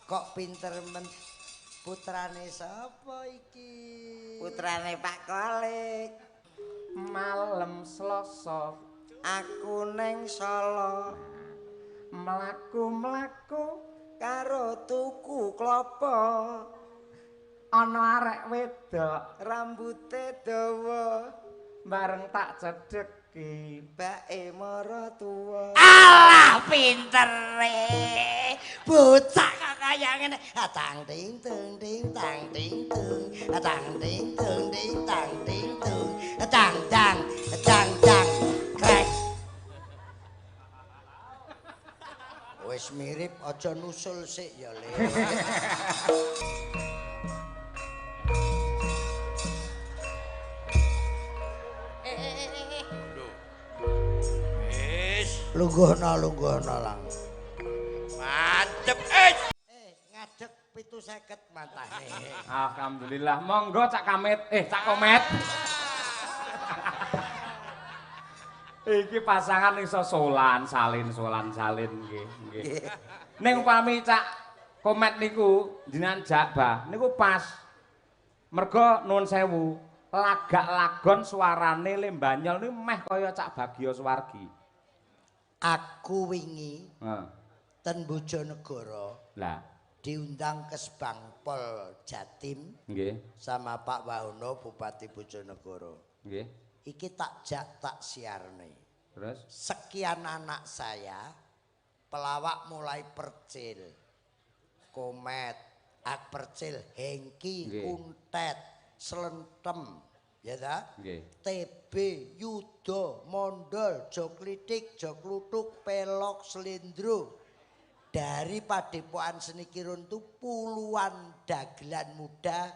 Kok pinter men putrane sapa iki? Putrane Pak Kolik. Malem Selasa aku neng Solo. Mlaku-mlaku karo tuku klopo. Ana arek wedok rambute dawa. Bareng tak cedheki bae maratuwa. Alah pintere. Bocah kok kaya ngene. Tang ting tung ting tang ting tung. Tang ting tung ting tang ting tung. Tang tang tang tang krek. Wis mirip aja nusul sik ya, Le. Lungguhna lungguhna lang. Mantep. Ngadeg 750 matane. Alhamdulillah. Monggo Cak Kamit, Cak Komet. Iki pasangan iso solan salin solan salin nggih nggih. Ning upami Cak Komet niku jenengan Jak Bah niku pas. Mergo nuwun sewu, lagak lagon suarane Lembanyol niku meh kaya Cak Bagio Suwargi. Aku wingi ten Bojonegoro. Lah, diundang ke Sebangpol Jatim nggih sama Pak Wahono Bupati Bojonegoro. Nggih. Iki tak jak tak siarne. Terus sekian anak saya pelawak mulai Percil, Komet, Ak Percil, Hengki, Kuntet, Slentem, ya ta? Nggih. TB, Yudo, Mondol, Joklitik, Joklutuk, Pelok, Slendro. Dari Padepokan Seni Kirun itu puluhan dagelan muda,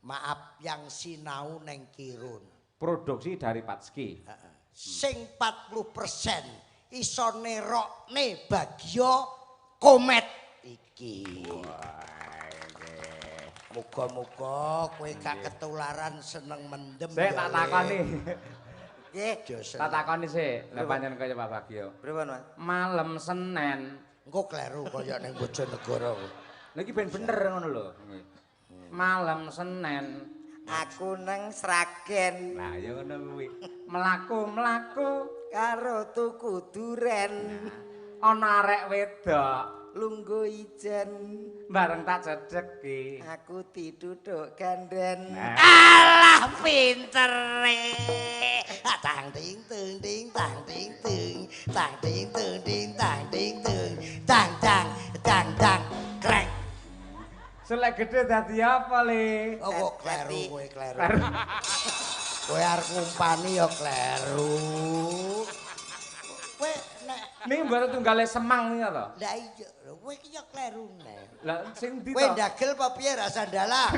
maaf yang sinau neng Kirun. Produksi dari Patski. Sing 40% iso nerokne Bagio Komet iki. Muga-muga kowe gak ketularan seneng mendem. Sik tak takoni. Nggih, tak takoni sik, lha pancen kaya Pak Bagio. Pripun, Mas? Malam Senin. Engko kleru kaya ning Bojonegoro. Lha iki ben bener ngono lho. Malam Senin aku nang Sragen. Lah ya ngono kuwi. Mlaku-mlaku karo tuku duren. Ana arek wedok lungguh ijen bareng tak cedheki aku dituthuk ganden. Alah pintere. Tang ting tung ting tang ting tung tang ting tung ting tang ting tung tang tang tang tang krek. Selek gede dadi apa, Le? Oh, kok kleru kowe kleru. Kowe arep ngumpani ya kleru. Kowe nek niki mboten tunggale Semang niku to? Lah iya, kowe iki ya kleru neh. Lah sing ndi to? Kowe ndagel apa piye rasa dalang?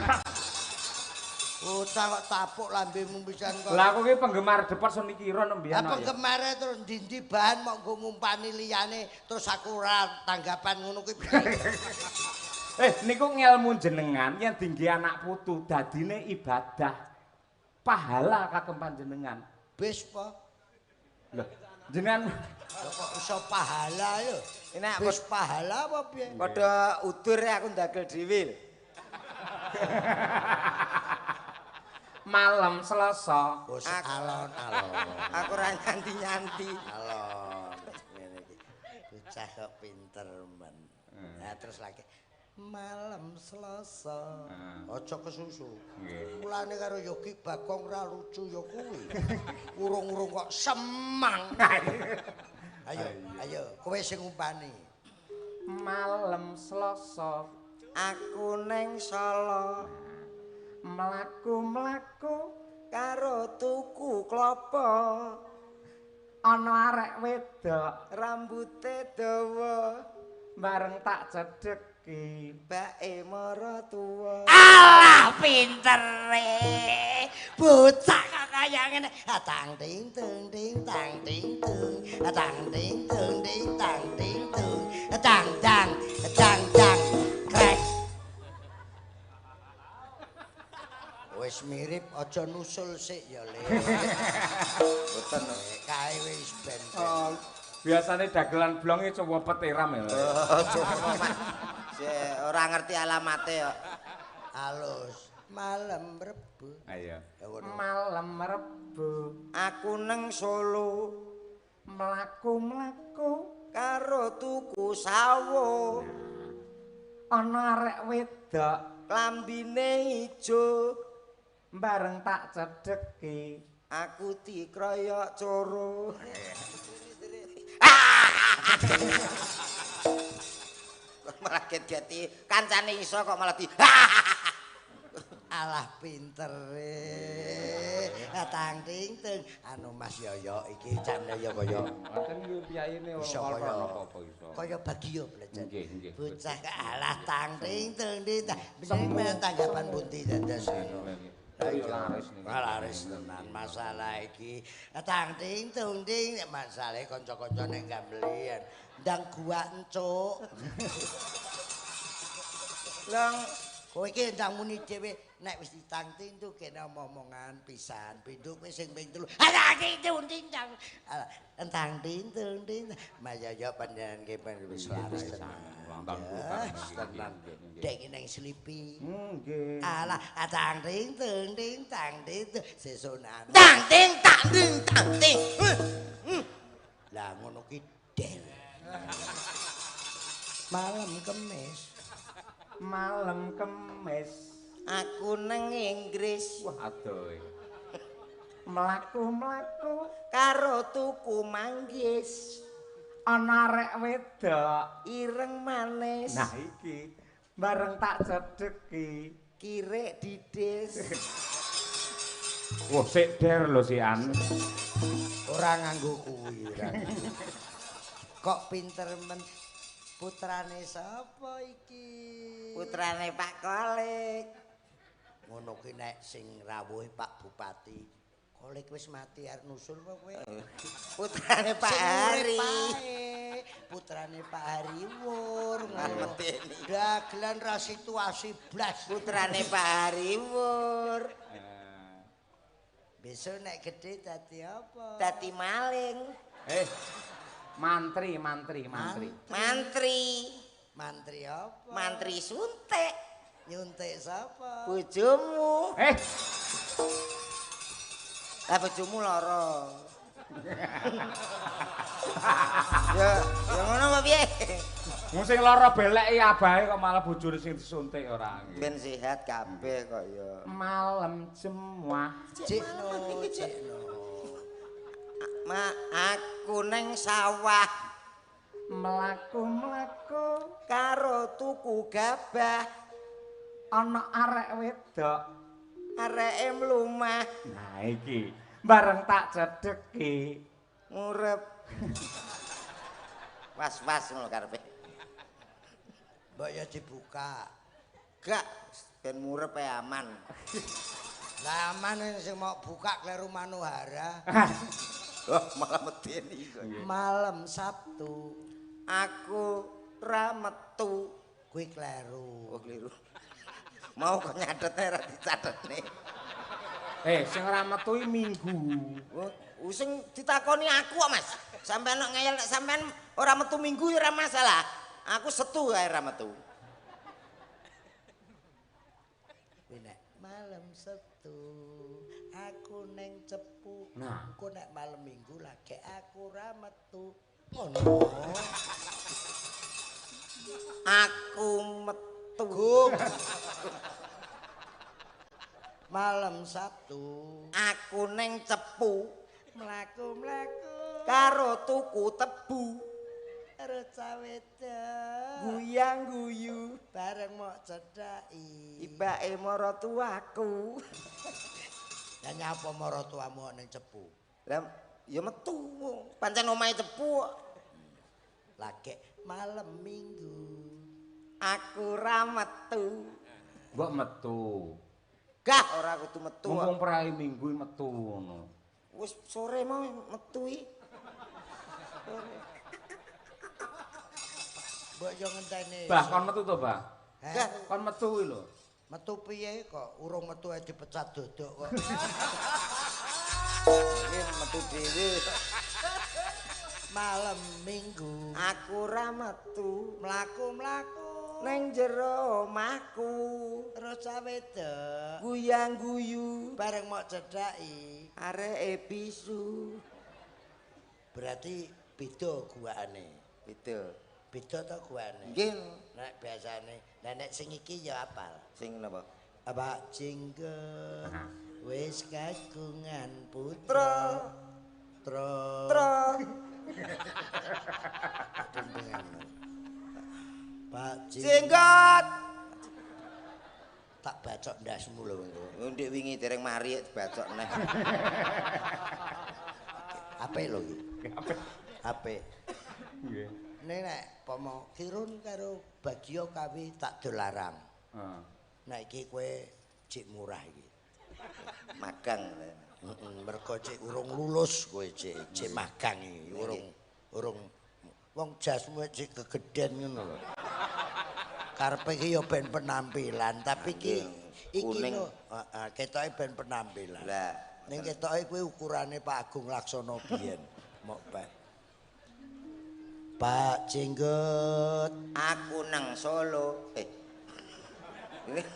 Bocah kok tapuk lambemu pisan kok. Lah aku ki penggemar Depot Seni Kirun mbiyen. Lah penggemare terus ndi-ndi bahan mok nggo ngumpani liyane terus aku ora tanggapan ngono kuwi. Niku ngelmu jenengan yen dingge anak putu dadine ibadah. Pahala kagem panjenengan. Bis po. Lho, jenengan kok iso pahala lho. Enak wis pahala apa piye? Padha udur aku ndagel dhewe. Malam Selasa. Wis alon-alon. Aku ora nyanti-nyanti. Alon. Ngene iki. Bocah kok pinter men. Nah terus lagi malam Selasa. Aja kesusu. Mulane karo Yogi Bagong ra lucu ya kuwi. Urung-urung kok Semang. Ayo, ayo, kowe sing ngumpani. Malam Selasa aku neng Solo. Mlaku-mlaku karo tuku klopo. Ana arek wedok rambute dawa. Bareng tak cedheki bae maratuwa. Alah pintere. Bocah kok kaya ngene. Tang ting tung ting tang ting tung. Tang ting tung ting tang ting tung. Tang tang tang tang krek. Wis mirip aja nusul sik ya, Le. Mboten kae wis ben. Biasane dagelan blonge coba petiram ya. Oh, coba. Dek ora ngerti alamate kok. Alus. Malam Rebo. Ayo. Malam Rebo. Aku neng Solo. Mlaku-mlaku karo tuku sawo. Ana arek wedok klambine ijo. Bareng tak cedheki aku dikroyok coro. Malah get-geti kancane iso kok malah di alah pintere. Tang ting ting anu Mas Yoyo iki jane ya kaya ngoten iki piyayine ora apa-apa iso. Kaya Bagio belajar. Nggih, nggih. Bocah alah tang ting ting ting. Jeneng tanggapan pundi dados. Laris niku. Laris tenan masalah iki. Tang ting tung ting masalahe kanca-kanca ning gambelian. Ndang gua encuk. Lang kowe iki ndang muni dhewe nek wis ditang ting tu kene omongan pisan pindho kowe sing ping 3. Tang ting tung ting tang. Tang ting tung ting. Mas Yoyo panjenengan ki wis laris tenan. Tenan. Dek nang slipi. Nggih. Alah tang ting tung ting tang ting sesuk nang. Tang ting tang ting tang ting. Lah ngono ki del. Malam Kemis. Malam Kemis aku nang Inggris. Wah adoh. Mlaku-mlaku karo tuku manggis. Ana arek wedok ireng manis. Nah iki bareng tak cedheki kirek didis. Wah sik der lho sian. Ora nganggo kuwi. Kok pinter men. Putrane sapa iki? Putrane Pak Kolik. Ngono ki nek sing rawuhe Pak Bupati. Kolik wis mati arep nusul apa kowe? Putrane Pak Hari. Putrane Pak Hari Wur. Medeni. Dagelan ra situasi blas. Putrane Pak Hari Wur. Besok nek gedhe dadi apa? Dadi maling. Mantri, mantri, mantri. Mantri. Mantri apa? Mantri suntik. Nyuntik sapa? Bojomu. Lah bojomu lara. Ya, ya ngono apa piye? Wong sing lara beleki abahe kok malah bojone sing disuntik ora. Ben sehat kabeh kok ya. Malam Jemuah. Cikno, cikno. Ma aku neng sawah mlaku-mlaku karo tuku gabah. Ana arek wedok areke mlumah. Nah iki bareng tak cedheki ngurep. Was-was ngono karepe. Mbok ya dibuka. Gak ben murep ae aman. Lah aman sing mau buka kleru Manohara. Oh, malah medeni kok. Malam Sabtu aku ra metu. Kuwi kleru. Oh, kleru. Mau kok nyatete ra dicatetne. Sing ora metu iki Minggu. Oh, sing ditakoni aku kok, Mas. Sampeyan kok ngeyel nek sampeyan ora metu Minggu ya ora masalah. Aku Setu ae ora metu. Kuwi nek malam Sabtu aku neng Cepu. Nah, engko nek malam Minggu lagi aku ora metu. Ngono. Aku metu. Malam Sabtu aku neng Cepu. Mlaku-mlaku karo tuku tebu. Karo cah wedok guyang-guyu bareng mok cedhaki ibake maratuwaku. Lah nyapa maratuwamu ning Cepu? Lah ya metu. Pancen omahe Cepu kok. Lagek malam Minggu aku ra metu. Mbok metu. Gah ora kudu metu. Mumpung prai Minggu metu ngono. Wis sore mau metu iki. Sore. Mbok yo ngenteni. Bah kon metu to, Bah? Heh? Kon metu kuwi lho. Metu piye kok urung metu ae dipecat dodok kok. Iki metu dhewe. Malam Minggu aku ora metu. Mlaku-mlaku Neng jero omahku. Terus cah wedok guyang-guyu bareng mok cedhaki areke bisu. Berarti beda guakane. Beda. Beda to guakane? Nggih. Nek biasane, lah nek sing iki ya apal. Sing napa? Pak Jenggot wis kagungan putra. Tra. Tra. Pak Jenggot. Tak bacok ndasmu lho engko. Ndek wingi dereng mari dibacok neh. Apik lho iki. Apik. Apik. Nggih. Nek nek pomo Kirun karo Bagio kawi tak dolarang. Heeh. Nek iki kowe cik murah iki. Magang. Heeh, mergo cik urung lulus kowe cik, cik magang iki, urung wong jasmu cik kegeden ngono lho. Karepe iki ya ben penampilan, tapi iki iki lho, heeh, ketoke ben penampilan. Lah, ning ketoke kuwi ukurane Pak Agung Laksono biyen. Mok Pak. Pak Jenggot, aku nang Solo.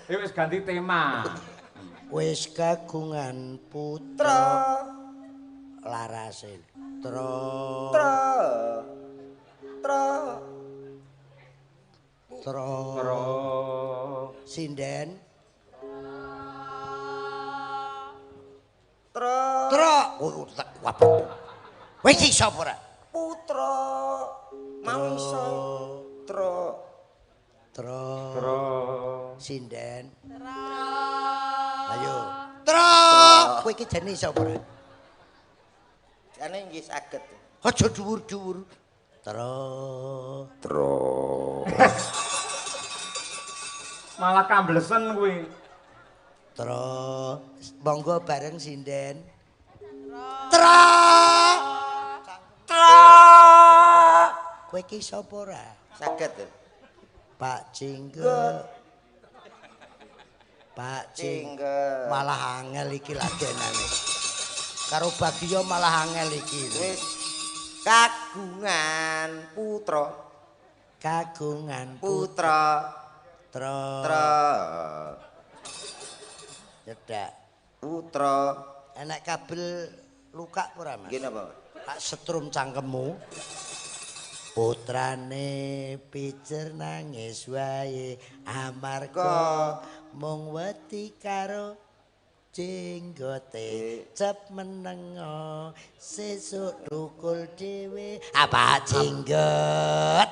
Wis ganti tema. Wis kagungan putra. Larase. Tra. Tra. Tra. Tra. Tra. Sinden. Tra. Tra. Wis iso ora? Putra. Mau iso. Tra. Tra. Tra. Sinden. Tra. Ayo. Tra. Kowe iki jane iso ora? Jane nggih saged. Aja dhuwur-dhuwur. Tra. Tra. Malah kamblesen kuwi. Tra. Monggo bareng sinden. Tra. Tra. Kowe iki iso apa ora? Saged. Pak Jenggot. Pak Jenggot. Malah angel iki lagenane. Karo Bagio malah angel iki. Wis kagungan putra. Kagungan putra. Tra. Tra. Cedak. Putra. Enek kabel luka ora, Mas? Nggih napa? Tak setrum cangkemmu. Putrane pijer nangis wae amarga mung wedi karo jenggote cep menengo sesuk dukul dhewe. Apa jenggot?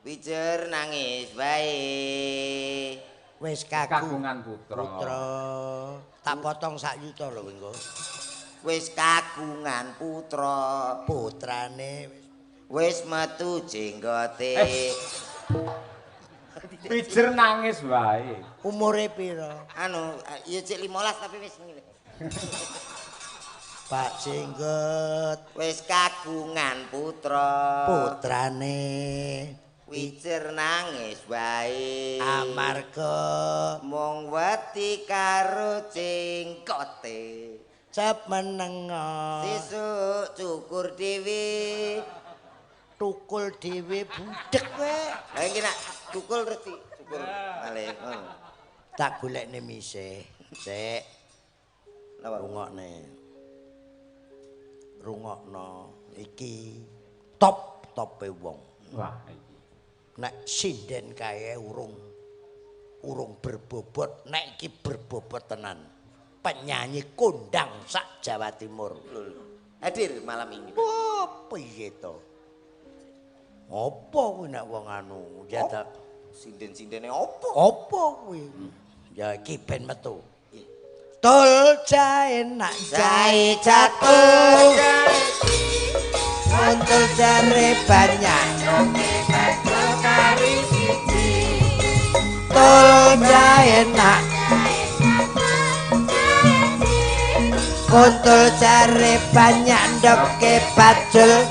Pijer nangis wae wis kagungan putra. Putra. Tak potong sak yuta lho engko. Wis kagungan putra. Putrane wis metu jenggote. Pijer nangis wae. Umure pira? Anu, ya cek 15 tapi wis ngene. Pak Jenggot wis kagungan putra. Putrane pijer nangis wae amarga mung wedi karo jenggote. Cep menengo sesuk cukur dhewe. Tukul dhewe budhek kowe. Lah iki nak tukul terus dicukur malih. Tak golekne mise. Sik. Napa? Rungokne. Rungokno iki top-tope wong. Wah iki. Nek sinden kae urung berbobot, nek iki berbobot tenan. Penyanyi kondang sak Jawa Timur. Hadir malam ini. Oh, piye to? Apa kuwi nek wong anu ya ta sinden-sindene apa? Apa kuwi? Ya iki ben metu. Tul jae nak jae jatuh. Kuntul jare banyak. Tul jae nak kuntul jare banyak ndoke bajul.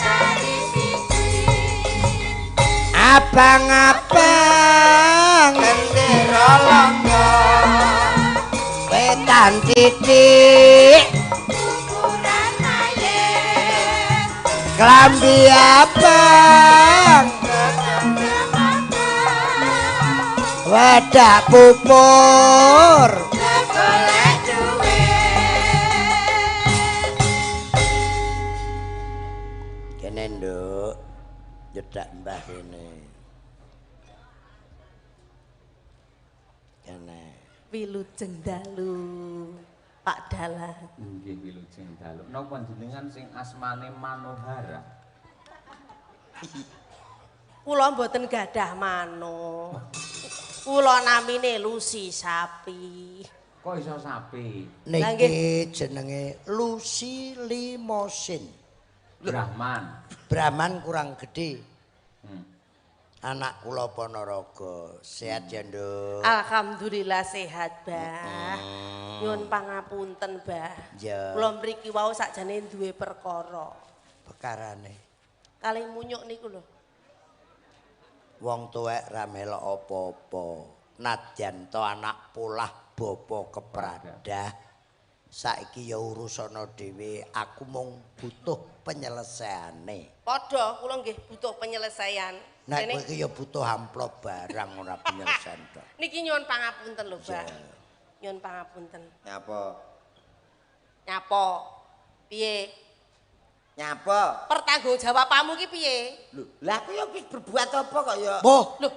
Abang-abang gendera langga wetan titik ukuran ayen klambi abang Wedak pupur golek duit. Kene nduk, nyedak mbah kene. Kene. Wilujeng dalu Pak Dalang. Nggih wilujeng dalu. Napa jenengan sing asmane Manohara? Kula mboten gadah mano. Kula namine Lucy Sapi. Kok iso sapi? Niki jenenge Lucy Limosin. Brahman. Brahman kurang gede. Anak kula Ponorogo. Sehat ya, Nduk? Alhamdulillah sehat, Bah. Nyuwun pangapunten, Bah. Ya. Kula mriki wau sakjane duwe perkara. Perkarane Kalih munyuk niku lho. Wong tuwek ra melok apa-apa. Nadyan to anak polah bapa kepradah. Saiki ya urusana dhewe, aku mung butuh penyelesaiane. Padha kula nggih butuh penyelesaian. Nek kowe iki ya butuh amplop barang ora penyelesaian tok. Niki nyuwun pangapunten lho, Pak. Nyuwun pangapunten. Nyapa? Nyapa? Piye? Nyapa? Pertanggungjawabanmu ki piye? Lho, lah aku ya wis berbuat apa kok ya? Boh, Lho,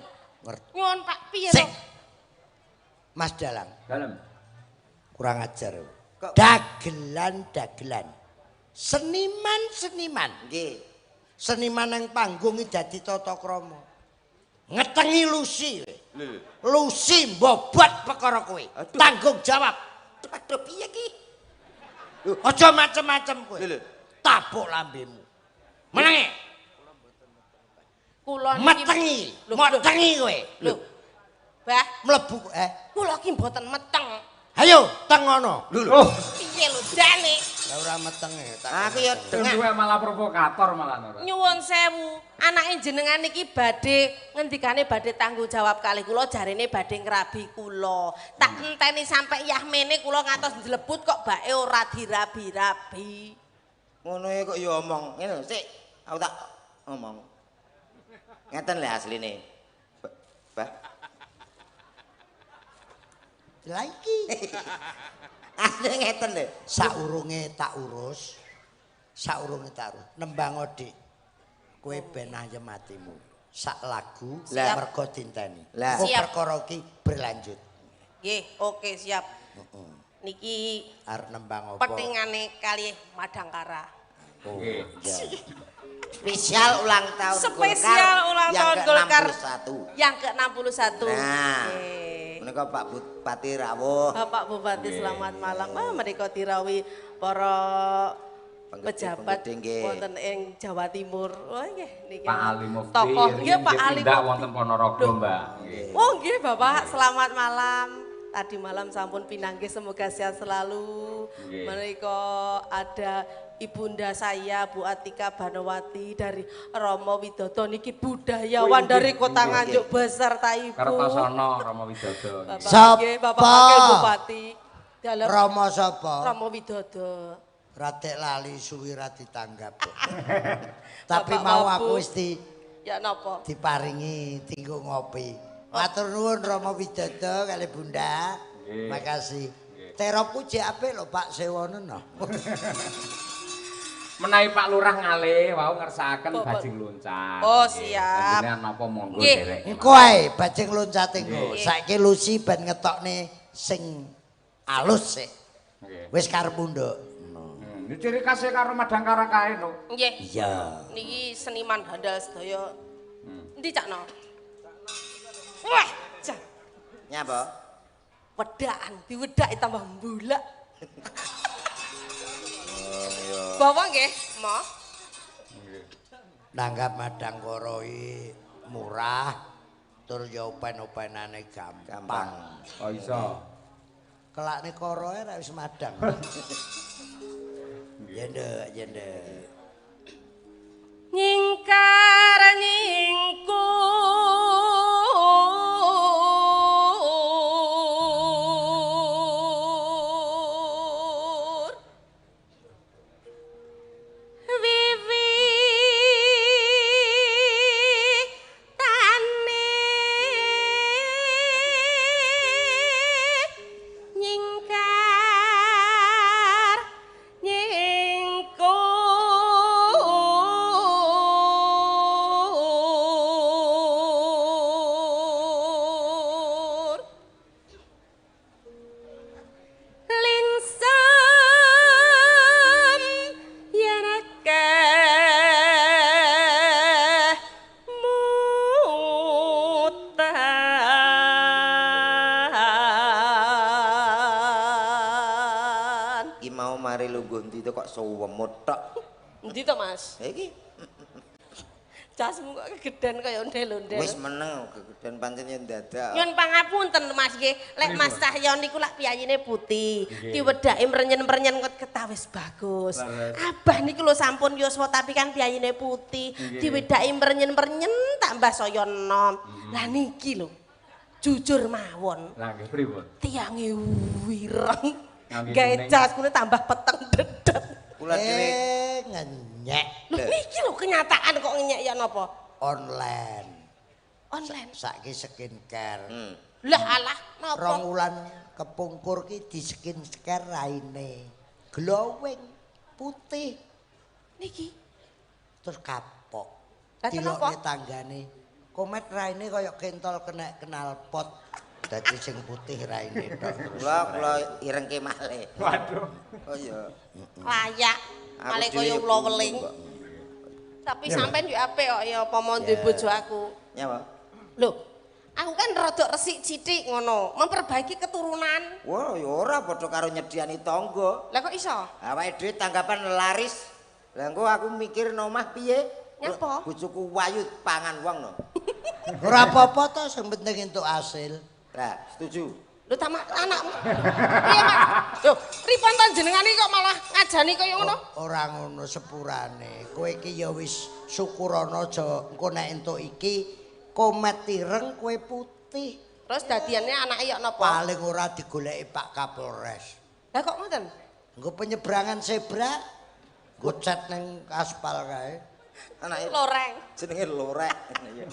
ngerti. nyuwun Pak piye Sik. to? Mas Dalang, Dalem. kurang ajar. Kok- Dagelan-dagelan. Seniman-seniman. Nggih. Seniman nang panggung iki dadi tata krama. Ngetengi Lucy. Lucy mbobot perkara kowe. Tanggung jawab. Aduh piye ki? Aja macem-macem kowe. Lho, lho. Tabuk lambemu. Menenge. Kula niki Metengi. Lho, Metengi kowe. Lho. Bah, Mlebu kula ki mboten meteng. Ayo teng ngono. Lho lho. Oh, Piye lho jane? Lah ora metenge. Aku ya dengak. duwe malah provokator malah ora. Nyuwun sewu, anake jenengan niki badhe ngendikane badhe tanggung jawab kalih kula jarene badhe ngrabi kula. Tak enteni sampe yahmene kula ngantos njlebut kok bae ora dirabi-rabi. Ngono e kok ya omong. Ngene lho, sik. Aku tak omong. Ngeten lho asline. Bah. Lah iki Asline ngeten lho. saurunge tak urus. Saurunge tak urus. Nembang Dik. Kowe ben ayem atimu. Sak lagu Lah. mergo dinteni. Lah. Engko Siap. perkara iki berlanjut. Nggih, oke siap. Niki Arep nembang apa? petingane kalih Madangkara. Oh, Nggih. iya. Spesial ulang tahun Spesial ulang yang tahun Golkar ke-61. yang ke-61. Nah. Nggih. Menika Pak Bupati rawuh. Bapak Bupati selamat malam. Ah menika dirawuhi para pejabat Penggede-penggede, nggih. wonten ing Jawa Timur. Oh nggih niki. Pak Ali Mufti. Tokoh nggih Pak Ali. Tindak Mufti. wonten Ponorogo, Mbak. Nggih. Oh nggih Bapak, selamat malam. Tadi malam sampun pinanggih, semoga sehat selalu. Nggih. Menika ada ibunda saya Bu Atika Banowati dari Romo Widodo niki budayawan Oh, nggih, dari Kota nggih. Nganjuk beserta Ibu. Kertosono Rama Widodo. Bapak, Sapa? nggih, Bapak Wakil Bupati dalam Rama sapa? Romo Widodo. Ratek lali suwi ra ditanggap. Tapi Bapak mau Wabu. aku wis di Ya napa? diparingi tinggo ngopi. Matur nuwun Rama Widodo kali Bunda. Nggih. Makasih. Teropku jek apik lho Pak Sewono no. Menawi Pak Lurah ngalih wau ngersakaken Bapak- bajing loncat. Oh, Nggih. siap. Panjenengan napa monggo Nggih. derek. Engko ae bajing loncate engko. Nggih. Saiki Lucy ben ngetokne sing alus sik. Nggih. Wis karepmu nduk. Ini ciri khasnya karo Madangkara kae no. Nggih. Iya. Niki seniman handal sedaya. Endi Cakno? Wah, jan Nyapa? wedakan, diwedaki tambah mbulak. Bawa nggih, Mo. Nanggap Madangkara iki murah tur ya open-openane gampang. Gampang. Oh iso. Kelakne koroe ra wis madang. Ya nduk, ya nduk. Nyingkar nyingkur wiwitane kamare lungguh ndi to kok suwemut tok. Endi to, Mas? Lah iki Jasmu kok kegeden kaya ondel-ondel. wis meneng gegeden pancen yen dadak. Nyun pangapunten Mas nggih, lek Mas Cahyo niku lak piyayine putih, diwedhake mrenyen-mrenyen kok ketawis bagus. Abah niku lho sampun yuswa tapi kan piyayine putih, diwedhake mrenyen-mrenyen tambah saya enom. Lah niki lho. Jujur mawon. Lah nggih pripun? Tiange wireng. Ngangge Gawe kuning. jas kune tambah peteng dedet. Kula dhewe Ngenyek Lho niki lho kenyataan kok ngenyek ya napa? online. Online. Saiki skincare. Lah alah napa? Rong wulan kepungkur ki di skincare raine. Glowing putih Niki. terus kapok. Lah, kenapa? Dilokne tanggane. Komet raine kaya kentol kena knalpot. Dadi sing putih raine tok terus. kula irengke malih. Waduh. Oh iya. Layak. Aku Malah dhewe kaya ya ula weling. kok. Tapi sampean yo apik kok ya apa mau duwe bojo aku. Nyapa? Lho, aku kan rada resik sithik ngono, memperbaiki keturunan. Wah, ya ora padha karo nyediani tangga. Lah kok iso? Awake dhewe tanggapan laris. Lah engko aku mikir no omah piye? Nyapa? Bojoku wayu pangan wong no. Ora apa-apa to sing penting entuk hasil. Lah, setuju. Lho ta mak anakmu. Piye, Mak? Lho, pripun to jenengane kok malah ngajani kaya ngono? Ora ngono sepurane. Kowe iki ya wis syukurana aja engko nek entuk iki komet ireng kowe putih. Terus dadiane anake yok napa? Paling ora digoleki Pak Kapolres. Lah kok ngoten? Engko penyeberangan zebra nggo cat ning aspal kae. Anake Loreng. jenenge lorek. Iya.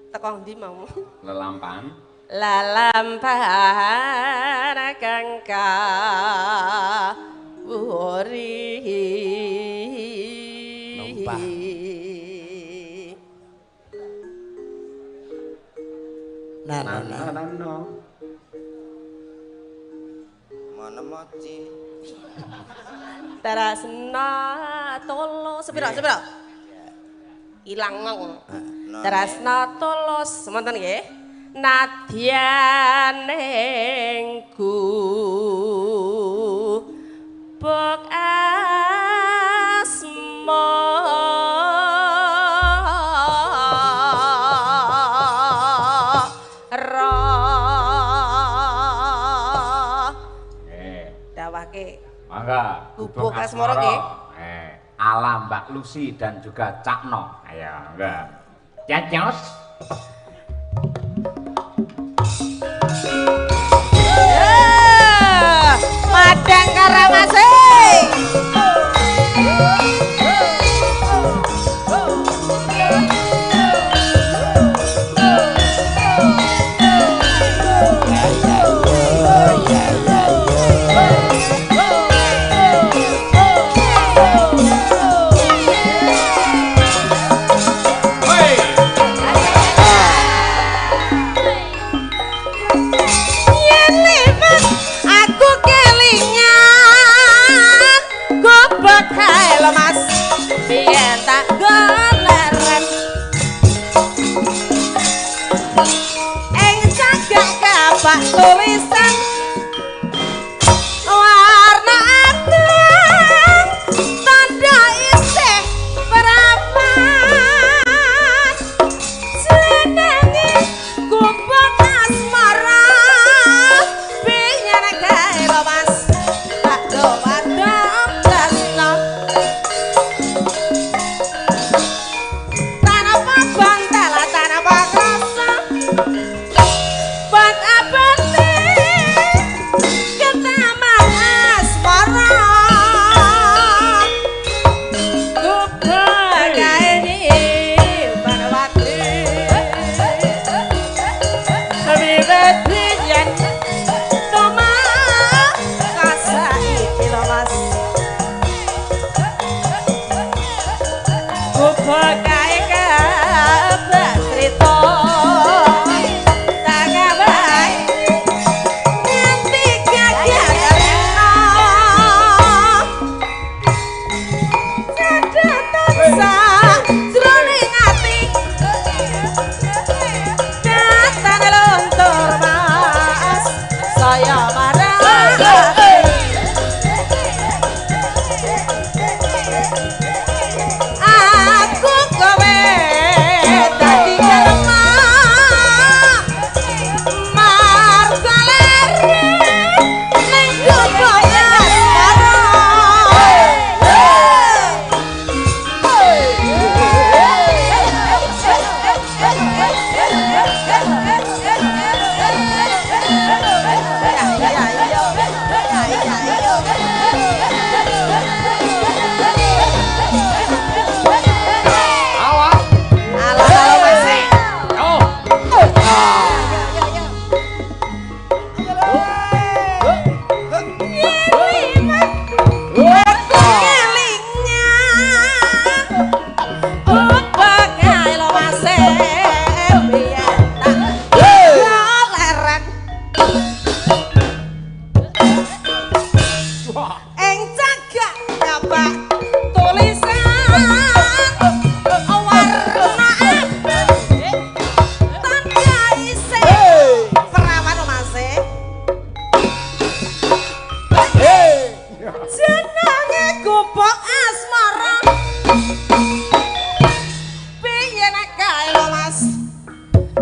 Teko ndi mau? Lelampan. Lalampahan kang kawuri. Numpah. Nah, nah, nah. Nano. Mana moci? Terasna tolo sepiro sepiro? Ilang ngong. Terasna tolos semonten nggih. Nadyan ing gubuk asmara. Nggih. Dawake Mangga. Gubuk Asmara nggih. Ala Mbak Lucy dan juga Cak No. Ayo, mangga. Cacos. Madang Karamase. Hei.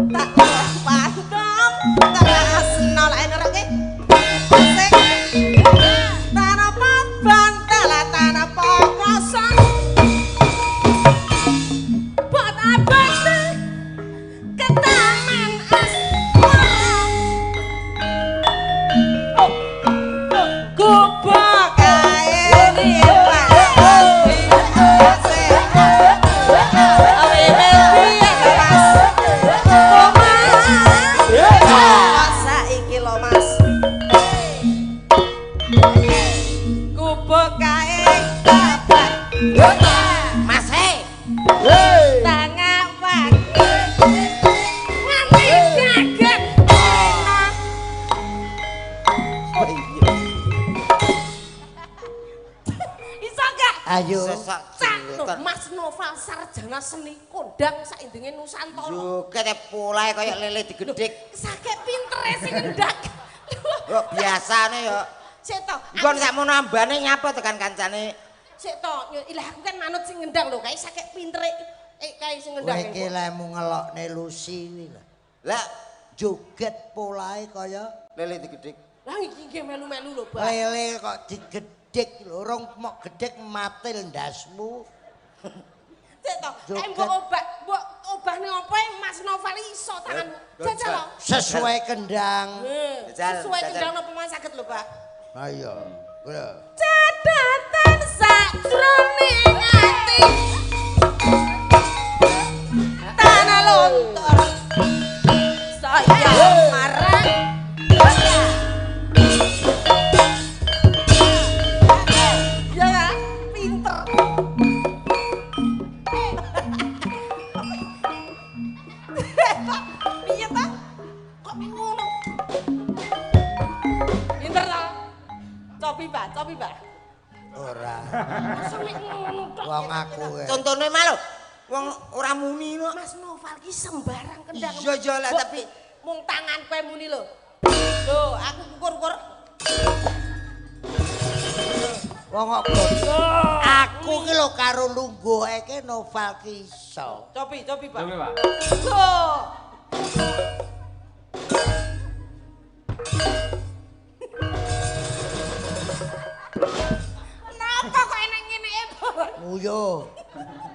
Tak pandom tresno lek ngeroke. Sing tanpa bantal tanpa kosong. Bot abot ke taman asmara. Oh, gubok kae saiki lho Mas. Gubok kae kabak. Mas he. Tangawak. Nganti kaget. Iso gak? Ayo. Sesok Cak Mas Noval sarjana seni kondang saindenge Nusantara. Joget e polahe kaya lele digedhik. Sakit pintere sing ngendak. Kok biasane ya. Sik to. Nggon sakmono ambane nyapa tekan kancane. Sik to, ilah aku kan manut sing ngendang lho, kae sakit pintere kae sing ngendang. Kowe iki lemu ngelokne Lucy kuwi lho. Lah Joget polahe kaya lele digedhik. Lah iki nggih melu-melu lho, Pak. lele kok digedhik lho, rong mok gedhek matil ndasmu. Sik to, kae mbok obah, mbok obahne opo Mas Noval iso tanganmu. Jajal lho. Sesuai kendang. Sesuai kendang napa Mas saged lho, Pak. Ayo. Lho. Catatan sakjroning ati. Tanah lontor. Saya marah. Ya kan? Pinter. Piye ta? Kok ngono? Pinter ta? Cobi, Pak, cobi, Pak. Ora. Masa mek ngono tok. Wong aku. Contone mah lho. Wong ora muni kok. Mas Noval ki sembarang kendang. Iya iya lah tapi mung tangan kowe muni lho. Lho, aku kukur-kukur. Wong kok aku ki lho karo lungguh iki Noval ki iso. Cobi, cobi, Pak. Cobi, Pak. Lho. Napa kok enek ngene e, Pak? Nguyo.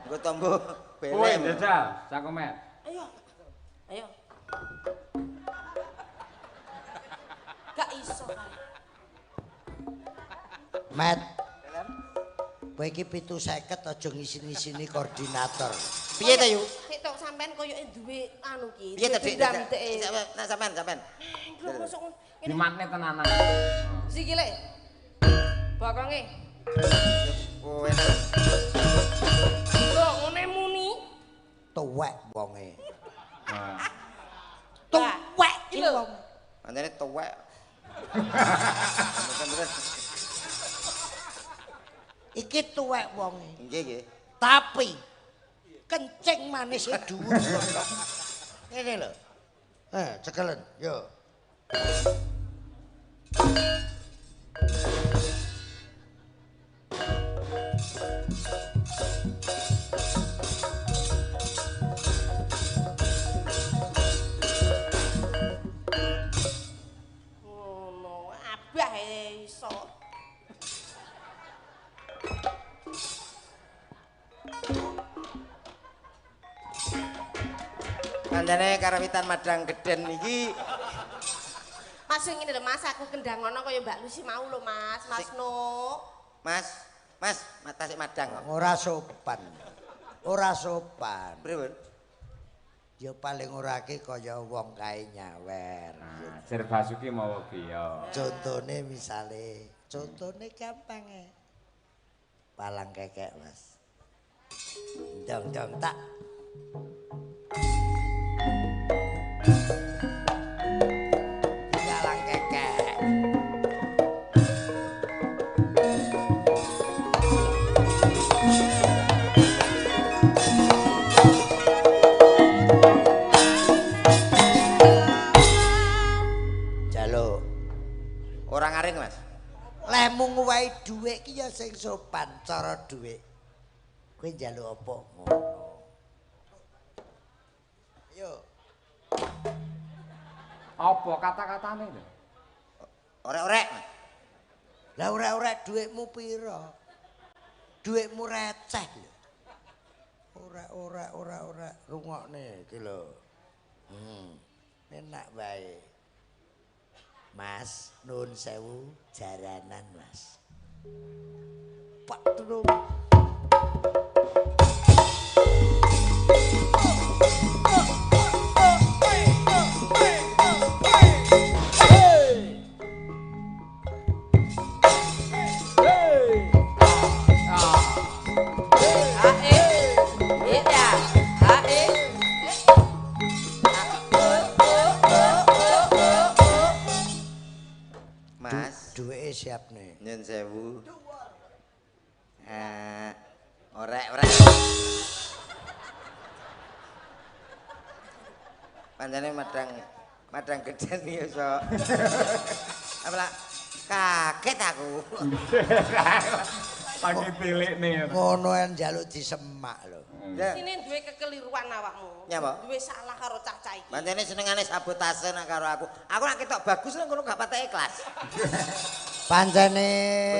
Nggo tombo Kowe belem. jajal, sakomet. Ayo. Ayo. Gak iso kae. Met. Kowe iki 750 aja ngisin-ngisini koordinator. Piye ta, Yu? Sik tok sampean koyoke duwe anu ki. Piye ta, Dik? Dendam dek. Nah, sampean, sampean. Lho mosok ngene. Dimatne tenanan. Sikile. Bokonge. Kowe Lho ngene muni. Tuwek wonge. Nah. Tuwek iki lho. Pancene tuwek. Mboten-mboten. Iki tuwek wonge. Nggih, nggih. Tapi kencing manis e dhuwur. Ngene lho. Cekelen, yo. Ngono, abah e iso. Kancane karawitan Madang Geden iki Mas sing ngene lho Mas, aku kendang ngono kaya Mbak Lucy mau lho Mas, Mas No. Mas, Mas, tasik madang kok. Ora sopan. Ora sopan. Pripun? Ya paling ora ki kaya wong kae nyawer. Nah, Sir Basuki mawa biya. Contone misale, contone gampang e. Palang kekek, Mas. Dong dong tak. Palang kekek. Jaluk. Ora ngaring, Mas. Lehmu nguwehi dhuwit ki ya sing sopan cara dhuwit. Kowe njaluk apa ngono. Ayo. Apa kata-katane lho? Orek-orek. Lah orek-orek dhuwitmu pira? Dhuwitmu receh lho. Orek-orek orek-orek rungokne iki lho. Enak wae. Mas, nuwun sewu jaranan, Mas. Pak Truk. Mas, Duweke siap nih. nyun sewu. Orek-orek. Pancene madang gedhen iki iso. Apa lah? Kaget aku. Lagi tilikne. Ngono en njaluk disemak lho. Ya. Sini duwe kekeliruan awakmu. Nyapa? Duwe salah karo cah-cah iki. Pancene senengane sabotase nek karo aku. Aku nek ketok bagus nang kono gak patek ikhlas. Pancene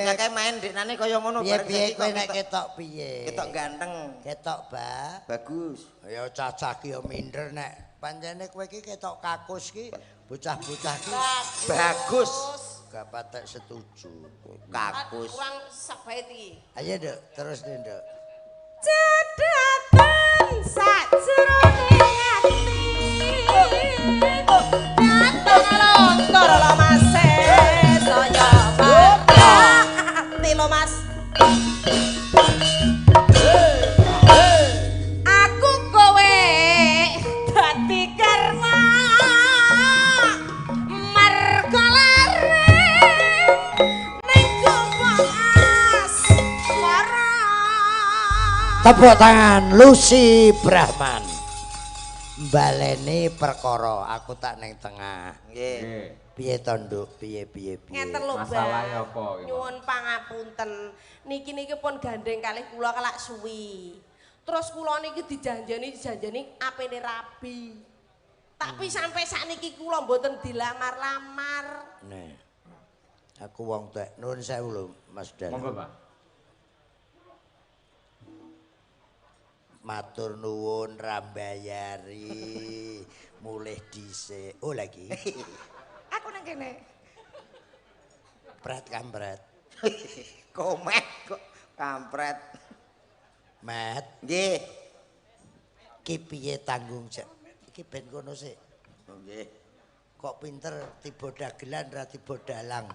Bocah kae main deknane kaya ngono bareng piye-piye saiki kowe kok nek ketok piye? Ketok ganteng, Ketok ba. bagus. Ya cacah ki ya minder nek pancene kowe iki ketok kakus ki bocah-bocah ki Bagus. gak patek setuju. Kakus. Kurang sak bait iki. Ayo Nduk, terus nih Nduk. Cedhaken sajroning ati. Dateng lontor lho Mas saya pati lho Mas. Aku kowe dadi karma marga lare ning gobong asmara. Tepuk tangan Lucy Brahman. Baleni perkara aku tak ning tengah. Nggih. Nggih. Piye to Nduk? Piye piye piye? Ngeten lho, Mbak. Masalahe apa iki, Pak? Nyuwun pangapunten. Niki niki pun gandeng kalih kula kelak suwi. Terus kula niki dijanjeni apene rabi. Tapi sampai sakniki kula mboten dilamar-lamar. Nih. Aku wong tek nuwun sewu lho Mas Dalang. Monggo, Pak. Matur nuwun rambayari mulih dhisik. Oh lagi. Aku nang kene. Pret kampret. Komet kok kampret. Met, Nggih. ki piye tanggung jawab? Iki ben kono sik. Oh, nggih. Kok pinter tiba dagelan ra tiba dalang.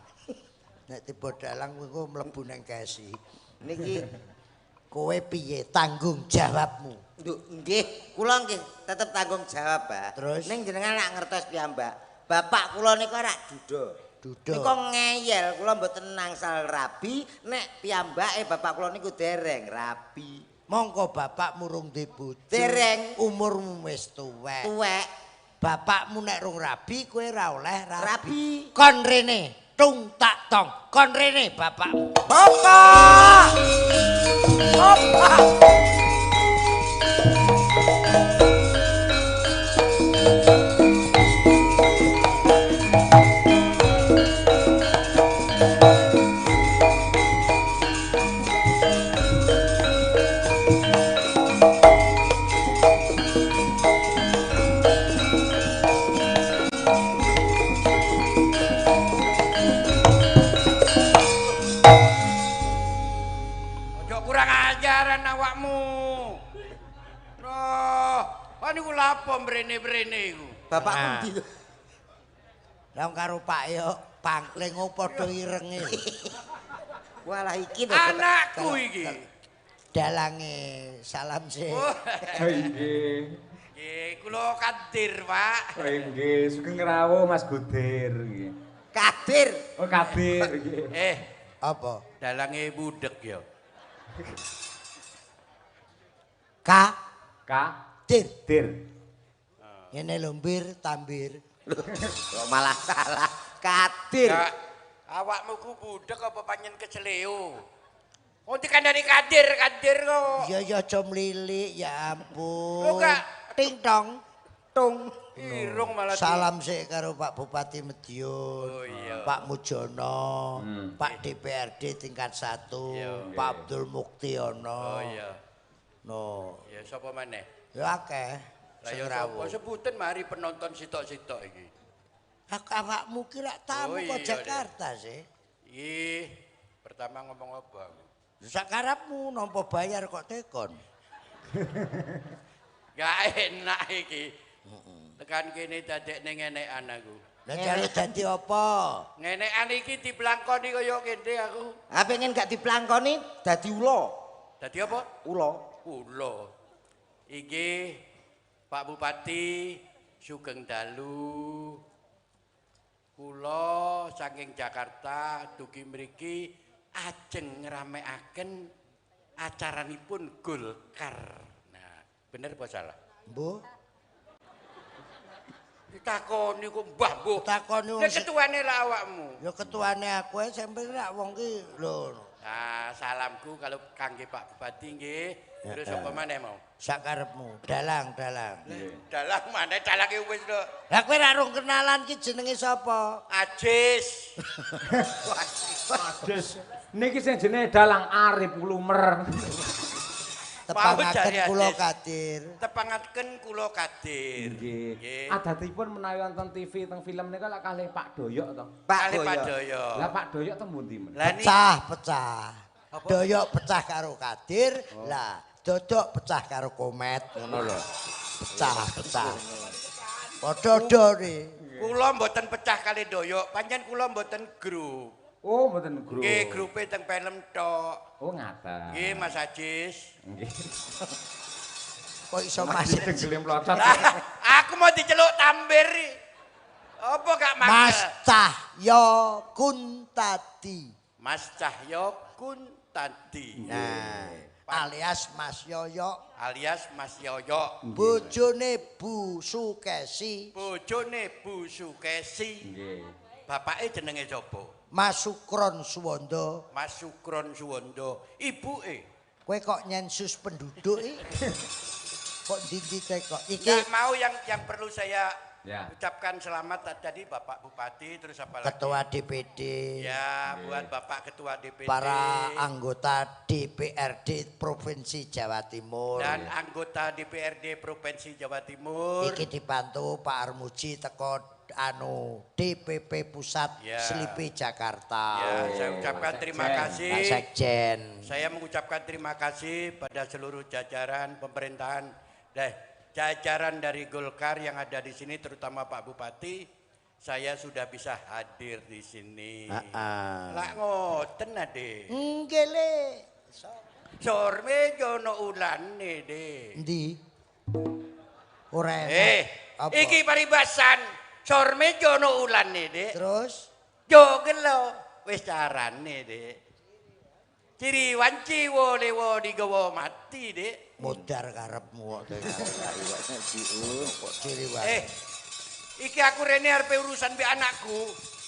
Nek tiba dalang kuwi engko mlebu nang kesi. Niki Kowe piye tanggung jawabmu? Nduk, nggih, kula nggih tetep tanggung jawab, Pak. Terus? Ning jenengan lak ngertos piyambak. Bapak kula niku rak duda. Duda. Niku ngeyel, kula mboten nangsal rabi nek piyambake bapak kula niku dereng rabi. Mongko bapakmu rung duwe bojo. Dereng. Umurmu wis tuwek. Tuwek Bapakmu nek rung rabi kowe ra oleh rabi. rabi. Kon rene, tung tak tong. Kon rene bapakmu. Bapak! Bapak! Ojo kurang ajaran awakmu. Loh, kok niku lapo mrene-mrene iku? Bapakku Nah. ndi lho? Lah karo Pak yo pangkling padha irenge. Walah iki lho. Anakku iki. Dalange salam sih. Oh, Oh, nggih. nggih, kula kadir, Pak. Oh, nggih, sugeng rawuh Mas Gudir nggih. Kadir. Oh, Kadir nggih. Eh, Apa? dalange budek ya. K K dir. Dir. Ngene lho mbir tambir. Lho, kok malah salah. Kadir. Ya, awakmu ku budek apa panjen keceleo? Kok dikandani kadir, kadir kok. Ya ya aja mlilik ya ampun. Lho, Kak. Ting tong. Tung. Irung malah. Salam sik karo Pak Bupati Madiun, Oh, iya. Pak Mujono, Pak DPRD tingkat 1, Pak Abdul Muktiono. Oh iya. No, Ya sapa maneh? ya akeh. Lah Sing ya rawuh. sapa sebutan mari penonton sitok-sitok iki. Aku awakmu ki lak tamu Oh, kok iya, Jakarta sih. Ih, pertama ngomong apa aku? Sakarepmu nampa bayar kok tekon. Gak enak iki. Tekan kene dadekne ngenekan aku. Lah jare dadi apa? Ngenekan iki diblangkoni kaya kene aku. Ah pengen gak diplangkoni dadi ula. Dadi apa? Ula. Ula. Iki Pak Bupati Sugeng Dalu. Kula saking Jakarta dugi mriki ajeng ngramekaken acaranipun Golkar. Nah, bener apa salah? Mbuh, Ditakoni kok mbah mbuh. Takoni wong Lah ketuane lah awakmu. ya ketuane aku ae sampe rak wong ki lho. Nah, salamku kalau kangge Pak Bupati nggih. Terus apa maneh mau? Sakarepmu, dalang, dalang. Dalang maneh dalange wis lho. Lah kowe ra rung kenalan ki jenenge sapa? Ajis. Des. Niki sing jenenge dalang Arif Lumer. Tepangaken kula Ajis. Kadir. Tepangaken kula Kadir. Nggih. Adatipun menawi wonten TV teng film nika lak kalih Pak Doyok to. Pak Kalih Pak Doyok. Doyok. Lah Pak Doyok teng pundi men? Lah niki Pecah, pecah. Doyok pecah karo Kadir, lah Dodok pecah karo Komet ngono lho. Pecah, pecah. Padha-padha kula mboten pecah kalih Doyok, pancen kula mboten grup. Oh, mboten grup. Nggih, grupe teng film tok. Oh, ngaten. Nggih, Mas Ajis. Nggih. Kok iso masih Dengkele mlocot. Lah, aku mau diceluk tambir. Apa gak Mas mangkel? Cahyo Kuntadi. Mas Cahyo Kuntadi. Nah, alias Mas Yoyo, Alias Mas Yoyo. bojone Bu Sukesi, Bojone Bu Sukesi. Nggih. Bapake jenenge sapa? Mas Sukron Suwondo. Mas Sukron Suwondo. Ibuke. Kowe kok nyensus penduduk iki? Kok ndi-ndi kok? Iki Nggak mau yang perlu saya Ya. ucapkan selamat tadi Bapak Bupati terus apa lagi? Ketua DPD, Ya, buat Bapak Ketua DPD. para anggota DPRD Provinsi Jawa Timur. dan anggota DPRD Provinsi Jawa Timur. Iki dibantu Pak Armuji teko anu DPP Pusat Ya. Slipi Jakarta. Ya, saya ucapkan Pak terima Sekjen. kasih. Pak Sekjen. Saya mengucapkan terima kasih pada seluruh jajaran pemerintahan dan jajaran dari Golkar yang ada di sini terutama Pak Bupati. Saya sudah bisa hadir di sini. Heeh. Lah ngoten ade. Nggih le. Sorme jono ulane de. Endi? Ora enak. Apa? Iki paribasan. Sorme jono ulane de. Terus Jo gelo wis carane de. Ciri wanci wo lewo digawa mati de. modar karepmu kok. Kok ciri wae. Iki aku rene arepe urusan mbek anakku.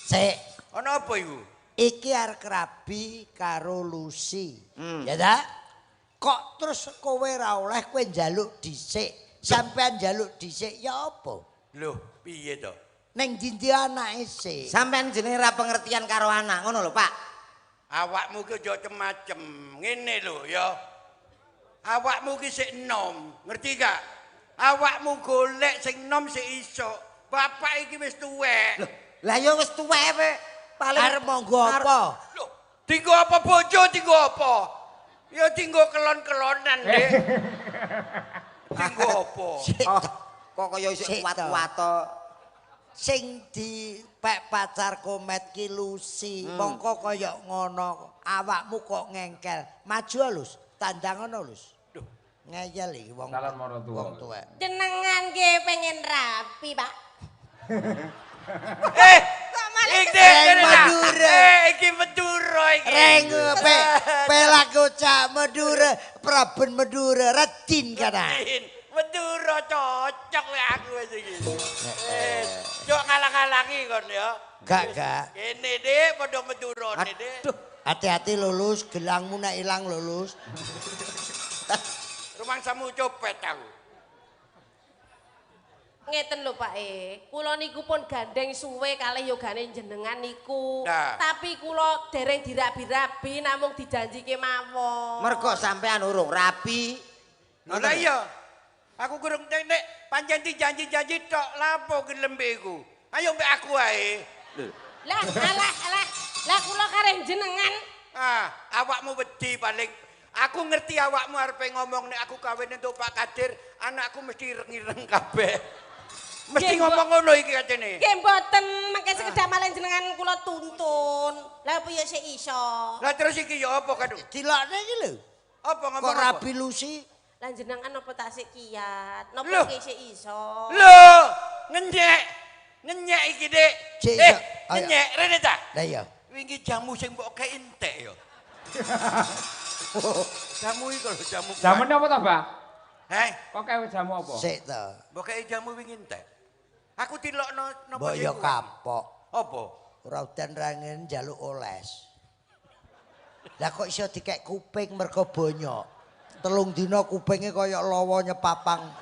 Sik, Ana apa iku? iki arep rabi karo Lucy. Ya ta? Kok terus kowe ra oleh kowe njaluk dhisik. Sampean njaluk dhisik ya apa? Loh, piye to? Ning ndi anake sik? Sampean jenenge ra pengertian karo anak ngono lho, Pak. Awakmu ki aja macem-macem. Ngene lho ya. Awakmu ki sik enom, ngerti gak? Awakmu golek sing enom sik iso. Bapak iki wis tuwek. Lah ya wis tuwek we. Paling Arep monggo apa? Loh, dinggo apa bojo, dinggo apa? Ya dinggo kelon-kelonan, Dik. Dinggo apa? Sik Oh, ta. kok kaya isih Sik ta. kuat-kuat to. Sing dipek pacar Komet ki Lucy, mongko kaya ngono, awakmu kok ngengkel. Maju Lus, tandang ngono Lus. Duh. Ngeyel iki wong. Calon maratuwa. Wong tuwek. Jenengan nggih pengen rapi, Pak. Eh, Kok malah iki Reng kene ta. Madura. Iki Madura iki. Reng pe pelaku cak Madura, Praben Madura, Radin kana. Din, Madura cocok lek aku wis iki. Jok ngalang-alangi kon ya. Gak gak. Kene Dik, padha Madurane Dik. Aduh, Hati-hati lulus, gelangmu nek ilang lulus. Rumangsamu copet aku. Ngeten lho Pak E, kula niku pun gandeng suwe kalih yogane jenengan niku. Nah. Tapi kula dereng dirabi-rabi namung dijanjike mawon. Mergo sampean urung rabi. Lha iya. Aku kurang nek pancen dijanji-janji tok lapo gelembe iku. Ayo mbek aku ae. Lah alah alah. Lah kula kareh jenengan. Ah, awakmu wedi paling. Aku ngerti awakmu arepe ngomong nek aku kawin entuk Pak Kadir, anakku mesti ireng-ireng kabeh. Mesti ngomong ngono iki kacene. Nggih mboten, mangke sekedhap malih jenengan kula tuntun. Lah piye sik iso? Lah terus iki ya apa kadung? Dilokne iki lho. Apa ngomong Kok apa? rabi Lusi? Lah jenengan napa tak sik kiat? Napa ki sik iso? Lho, ngenyek. Ngenyek iki, Dik. Ngenyek rene ta? Lah iya. Wingi jamu sing mbok kei entek ya. Jamu iki lho jamu. Jamune apa to, Mbah? Heh, kok kewe jamu apa? Sik to. Mbok kei jamu wingi entek. Aku tilokno napa mbok ya kapok. Apa? Ora udan rangen njaluk oles. Lah kok iso dikek kuping mergo bonyok. 3 dina kupinge kaya lawa nyepapang.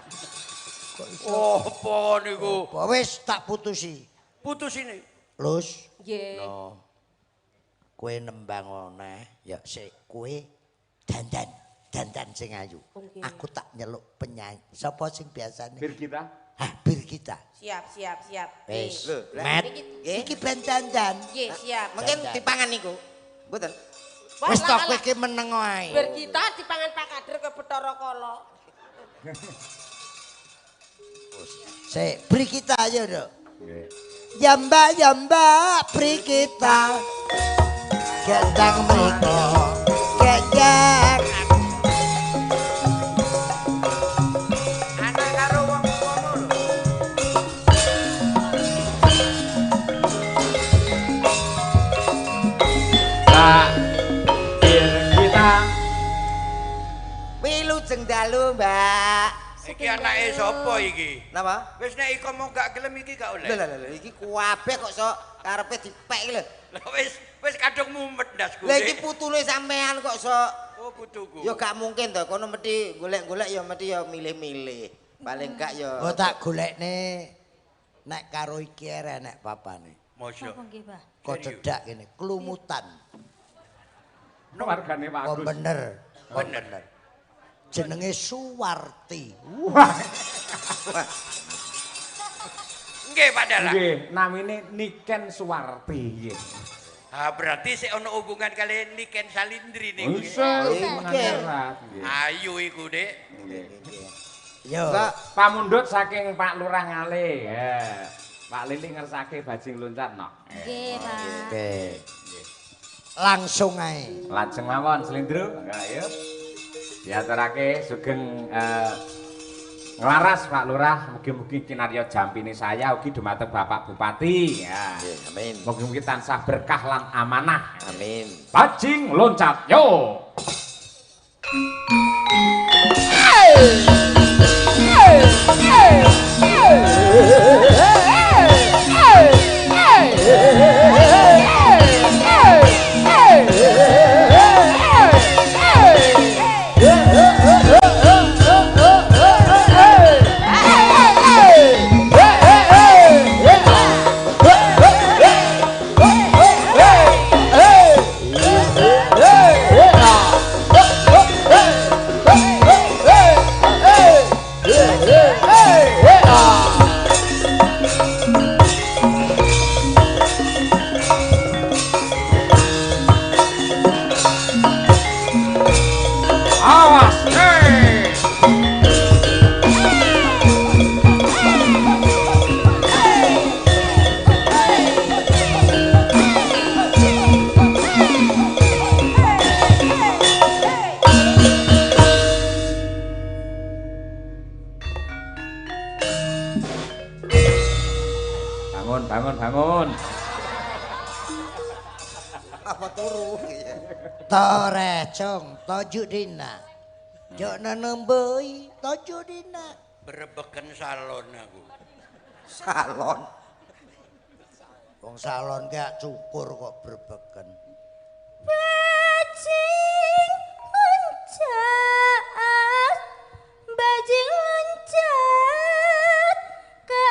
Kok iso? Apa niku? Wis tak putusi. Putusine. Lus. Nggih. No. Kowe nembang oneh ya sik kowe dandan, dandan sing ayu. Aku tak nyeluk penyanyi. Sapa sing biasane? Birgita. Hah, Birgita. Siap, siap, siap. Wis. Met. Iki ben dandan. Nggih, siap. Mungkin dipangan niku. Mboten. Wis to kowe iki meneng wae. Birgita dipangan Pak Kadir ke Bathara Kala. Sik, Birgita ayo, Nduk. Nggih. Ya Mbak, ya Mbak, Birgita. Gendang mriko. Genjak. Anak karo wong ngono lho. Pak Birgita. Wilujeng dalu, Mbak. Iki anake sapa iki? Napa? Wis nek iko mau gak gelem iki gak oleh. Lho lho lho iki kuabeh kok sok karepe dipek iki lho. Lah wis kadung mumet ndasku. Lah iki putune sampean kok sok. Oh putuku. Ya gak mungkin to kono mesti golek-golek ya mesti ya milih-milih. Paling gak ya. Oh tak golekne nek karo iki nek papane. Mosok. Napa nggih, Mbah? Kok cedak kene klumutan. Wargane Pak Oh Agus. bener. Oh bener. Jenenge Suwarti. Wah. Nggih Pak Dalang. Nggih, namine Niken Suwarti nggih. Ah berarti sik ana hubungan kali Niken Salindri niku. Nggih. Ayu iku, Dik. Nggih. Yo. Pamundhut saking Pak Lurah Ngale. Pak Lili ngersake bajing loncat no. Nggih, Pak. Oke. Langsung ae. Lajeng mawon Slendro. Ayo. Diaturake sugeng nglaras Pak Lurah, mugi-mugi kinarya jampine saya ugi dumateng Bapak Bupati. Ya. Amin. Mugi-mugi tansah berkah lan amanah. Amin. Bajing loncat yo. Awas. Hey. Bangun, bangun, bangun. Apa turu? Torecong tojuk dina. Jok nenembei tojuk dina. Berebeken salon aku. Salon. Wong salon gak cukur kok berebeken. Bajing loncat, bajing loncat ke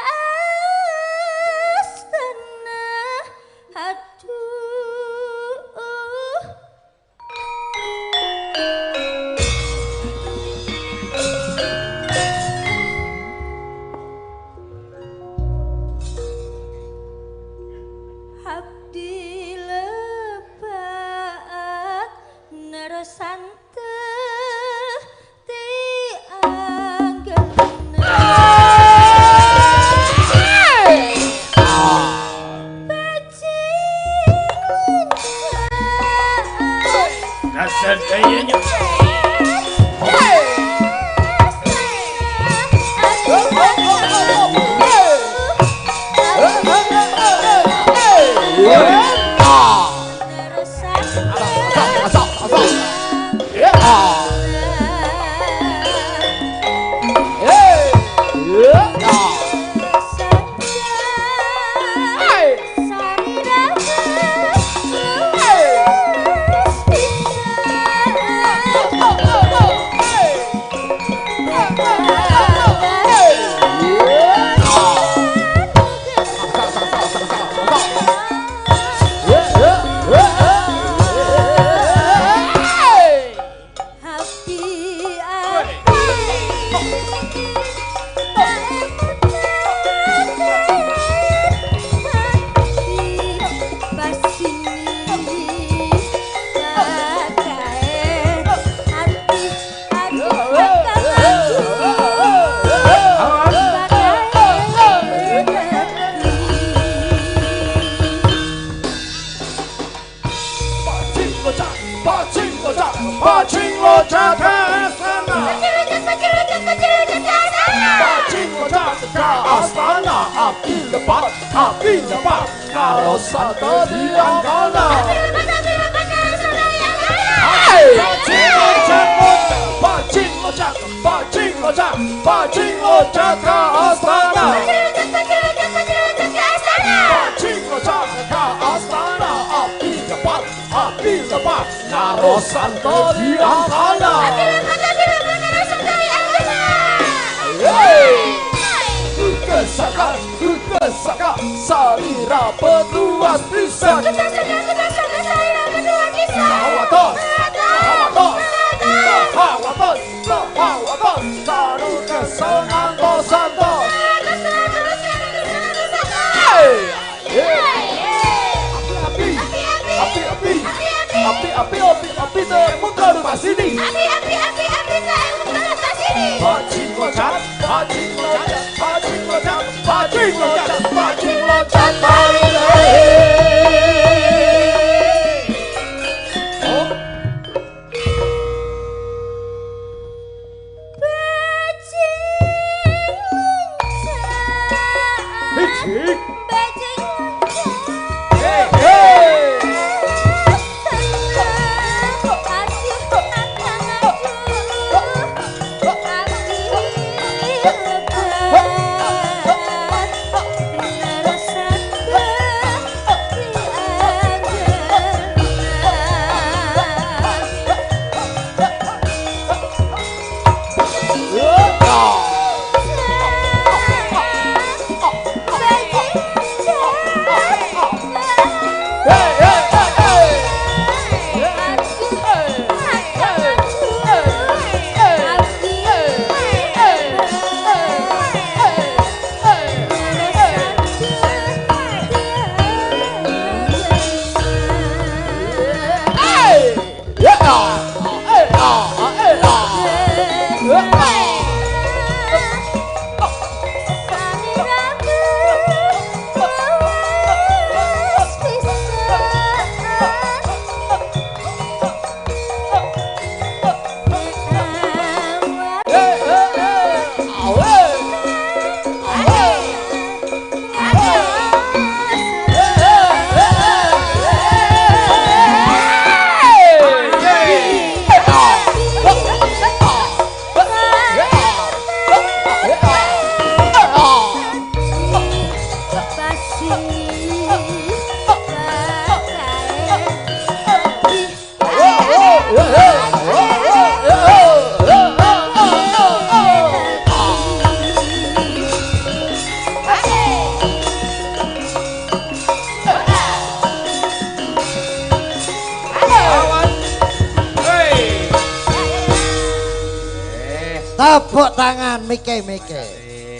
Tepuk tangan Mike-Mike.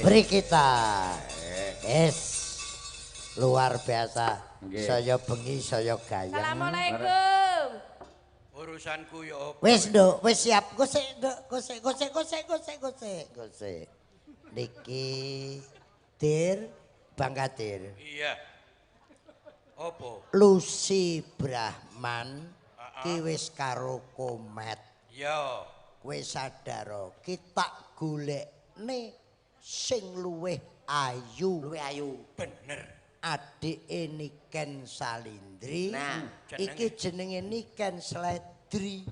Beri kita. Es luar biasa. Saya bengi saya gayeng. Assalamualaikum. Urusanku ya opo? Wis nduk, wis siap. Gosek nduk, gosek gosek gosek gosek gosek gosek. Niki Dir Bang Kadir. Iya. Opo? Lucy Brahman ki wis karo Komet. Iya. Kowe sadar ki tak golekne sing luwih ayu. Luwih ayu. Bener. Adike Niken Salindri. Nah, iki jenenge Niken Sledri.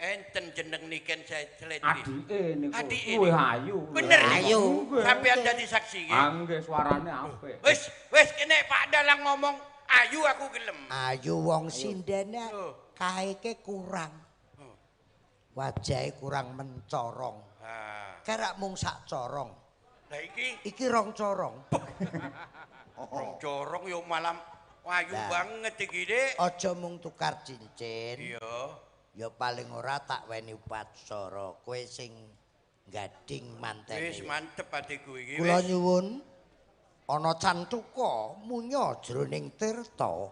Enten jeneng Niken Salindri. Adike niku. Adike Luwih niku. ayu. Bener Ayu. Sampeyan dadi saksi nggih. Ah nggih suarane apik. Wis, wis kene Pak Dalang ngomong ayu aku gelem. Ayu wong sindene Oh. kaeke kurang. Wajahe kurang mencorong. Ha. Kerak mung sak corong. Lah iki Iki rong corong. rong corong yo malam ayu Lah. banget iki, Dik. Aja mung tukar cincin. Iya. Ya paling ora tak weni upacara. Kowe sing gading mantene. Wis mantep atiku iki. Kula wis. nyuwun ana cantuka munya jroning tirta.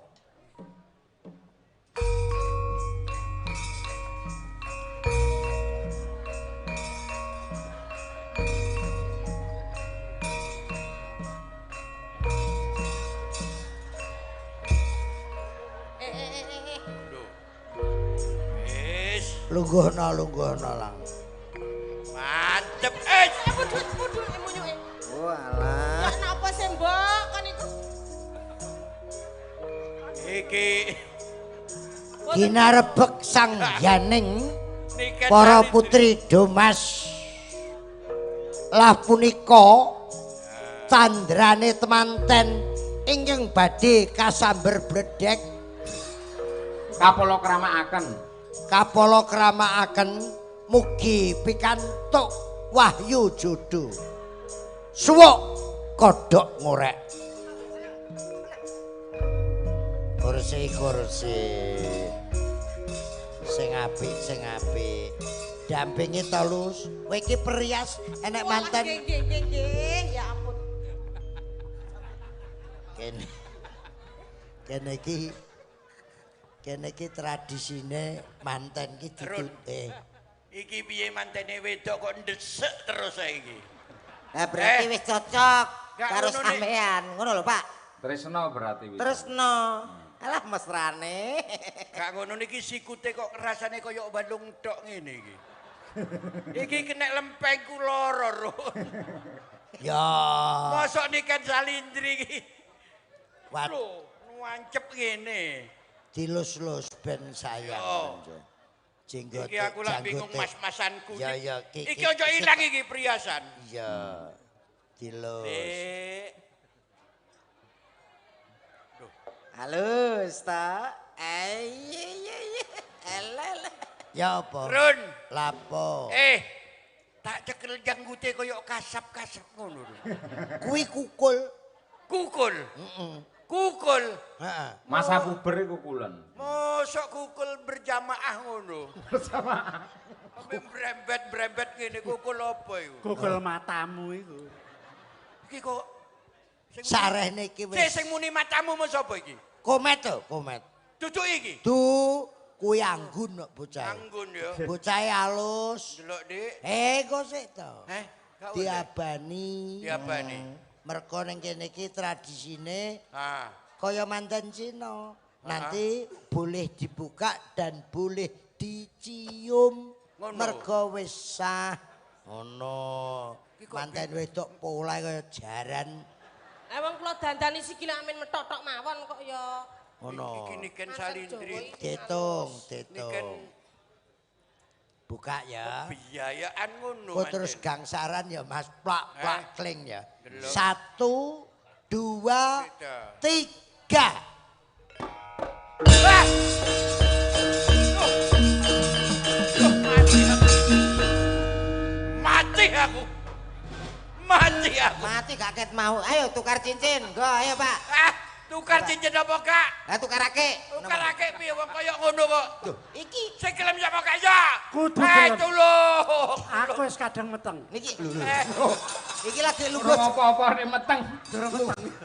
Eh eh eh eh. Lho. Wis Lungguhna lungguhna lang. mantep. Eh, Pudut pudut munyuke. Oh alah. Ya napa sih mbok kon iku? iki Ginarebek sang yaning Niken para Salindri. putri Domas. Lah punika candrane temanten ingkang badhe kasamber bledek Kapala kramakaken. kapala kramakaken mugi pikantuk wahyu jodo. Suwuk kodhok ngorek. Kursi kursi. Sing apik sing apik. Dampingi to Lus. Kowe iki perias enek manten Nggih nggih nggih nggih. Ya ampun. kene. Kene iki tradisine manten ki Run. ditut. Iki piye mantene wedok kok ndesek terus saiki. Lah berarti Eh. wis cocok Gak karo ngono, Dik. sampean. Ngono lho, Pak. Tresna berarti wis. Tresno. Alah mesrane. Gak ngono niki sikute kok rasane kaya balung tok ngene iki. Iki kena lempengku loro, Run. Ya. Mosok Niken Salindri iki. Wat Lho, nuancep ngene. dilus-lus ben sayang. Yo. Jenggote. Iki aku lak bingung janggote. mas-masanku. Ya ya Iki ojo ilang iki priasan. Iya. Dilus. Dik. Halus ta. Eh iya iya iya. Elele. Ya apa? Run. Lapo? Eh, tak cekel janggute kaya kasap-kasap ngono lho. Kuwi kukul. Kukul. Heeh. Kukul. Heeh. Masa puber iku kulen. Mosok kukul berjamaah ngono. Bersama. Sampe brembet-brembet ngene kukul apa iku? Kukul matamu iku. Iki kok sing muni- Sarehne iki Sing wis. sing muni matamu mau sapa iki? Komet to, komet. Duduk iki. Du kuwi anggun kok bocah. Anggun ya. Bocahe alus. Delok, Dik. Eh, kok sik to? Eh, gak oleh. Diabani. Diabani. Mergo ning kene iki tradisine Ah, kaya manten Cina. Nanti boleh dibuka dan boleh dicium. Ngono. Mergo wis sah. Ngono. Iki kok Manten wedok polahe kaya jaran. Lah wong kula dandani sikile amin methok-thok mawon kok ya. Ngono. Iki Niken Manten Salindri. Jawa iki Ditung, halus. Niken ditung. Buka ya. biayaan ngono. Kok terus manten. gangsaran ya Mas, plak plak Eh. kling ya. Delok. 1 2 Tiga. 3. Wah! Loh. Loh, mati aku. Mati aku. Mati aku. Mati gak ket mau. Ayo tukar cincin. Go, ayo Pak. Ah, tukar cincin apa kak? Lah tukarake. Tukarake piye wong kaya ngono kok. Iki Sing gelem sapa kak ya? Kudu Eh, gelem. tulung. Aku wis kadang meteng. niki lho lho. Eh, Iki lagi Urung lungguh apa-apa nek meteng.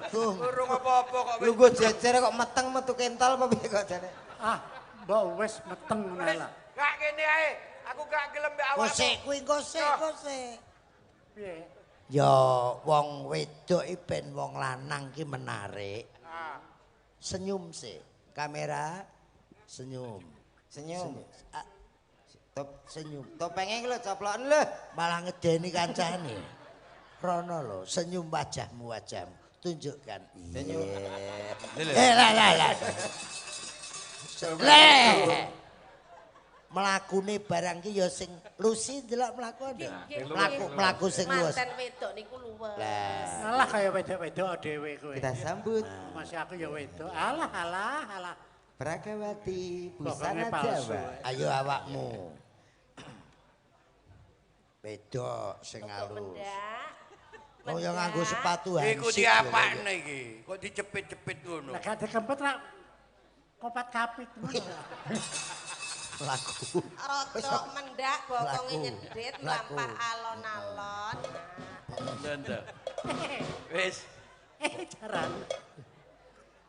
Gung. urung apa-apa kok wis. lungguh jejer kok meteng metu kental apa piye kok jane. Ah, mbok wis meteng ngono Wis, lah. Gak kene ae. Aku gak gelem mbek awakmu. Kosek kuwi kosek kosek. Piye? Ya wong wedok iki ben wong lanang ki menarik. Ah, Senyum sih. Kamera senyum. Senyum. Ah, Top senyum. topenge iki lho coploken lho. Malah ngedeni kancane. Rono lho, senyum wajahmu wajahmu. Tunjukkan. Senyum. Iya. Eh lah lah lah. Le. Mlakune barang ki ya sing Lucy ndelok mlaku. Mlaku sing luwes. Manten wedok niku luwes. Lah. Alah kaya wedok-wedok dhewe kowe. Kita sambut Masih aku ya wedok. Alah alah alah. Pragawati busana palsu. Jawa. Ayo awakmu. Wedok sing halus. Oh ya nganggo sepatu hansip. Iku diapakne iki? Kok dicepit-cepit ngono? Lah gak dikempet rak kopat kapit ngono. Lagu. Rodok mendak bokonge nyedit Laku. mlampah alon-alon. Lha. Wis. Jaran.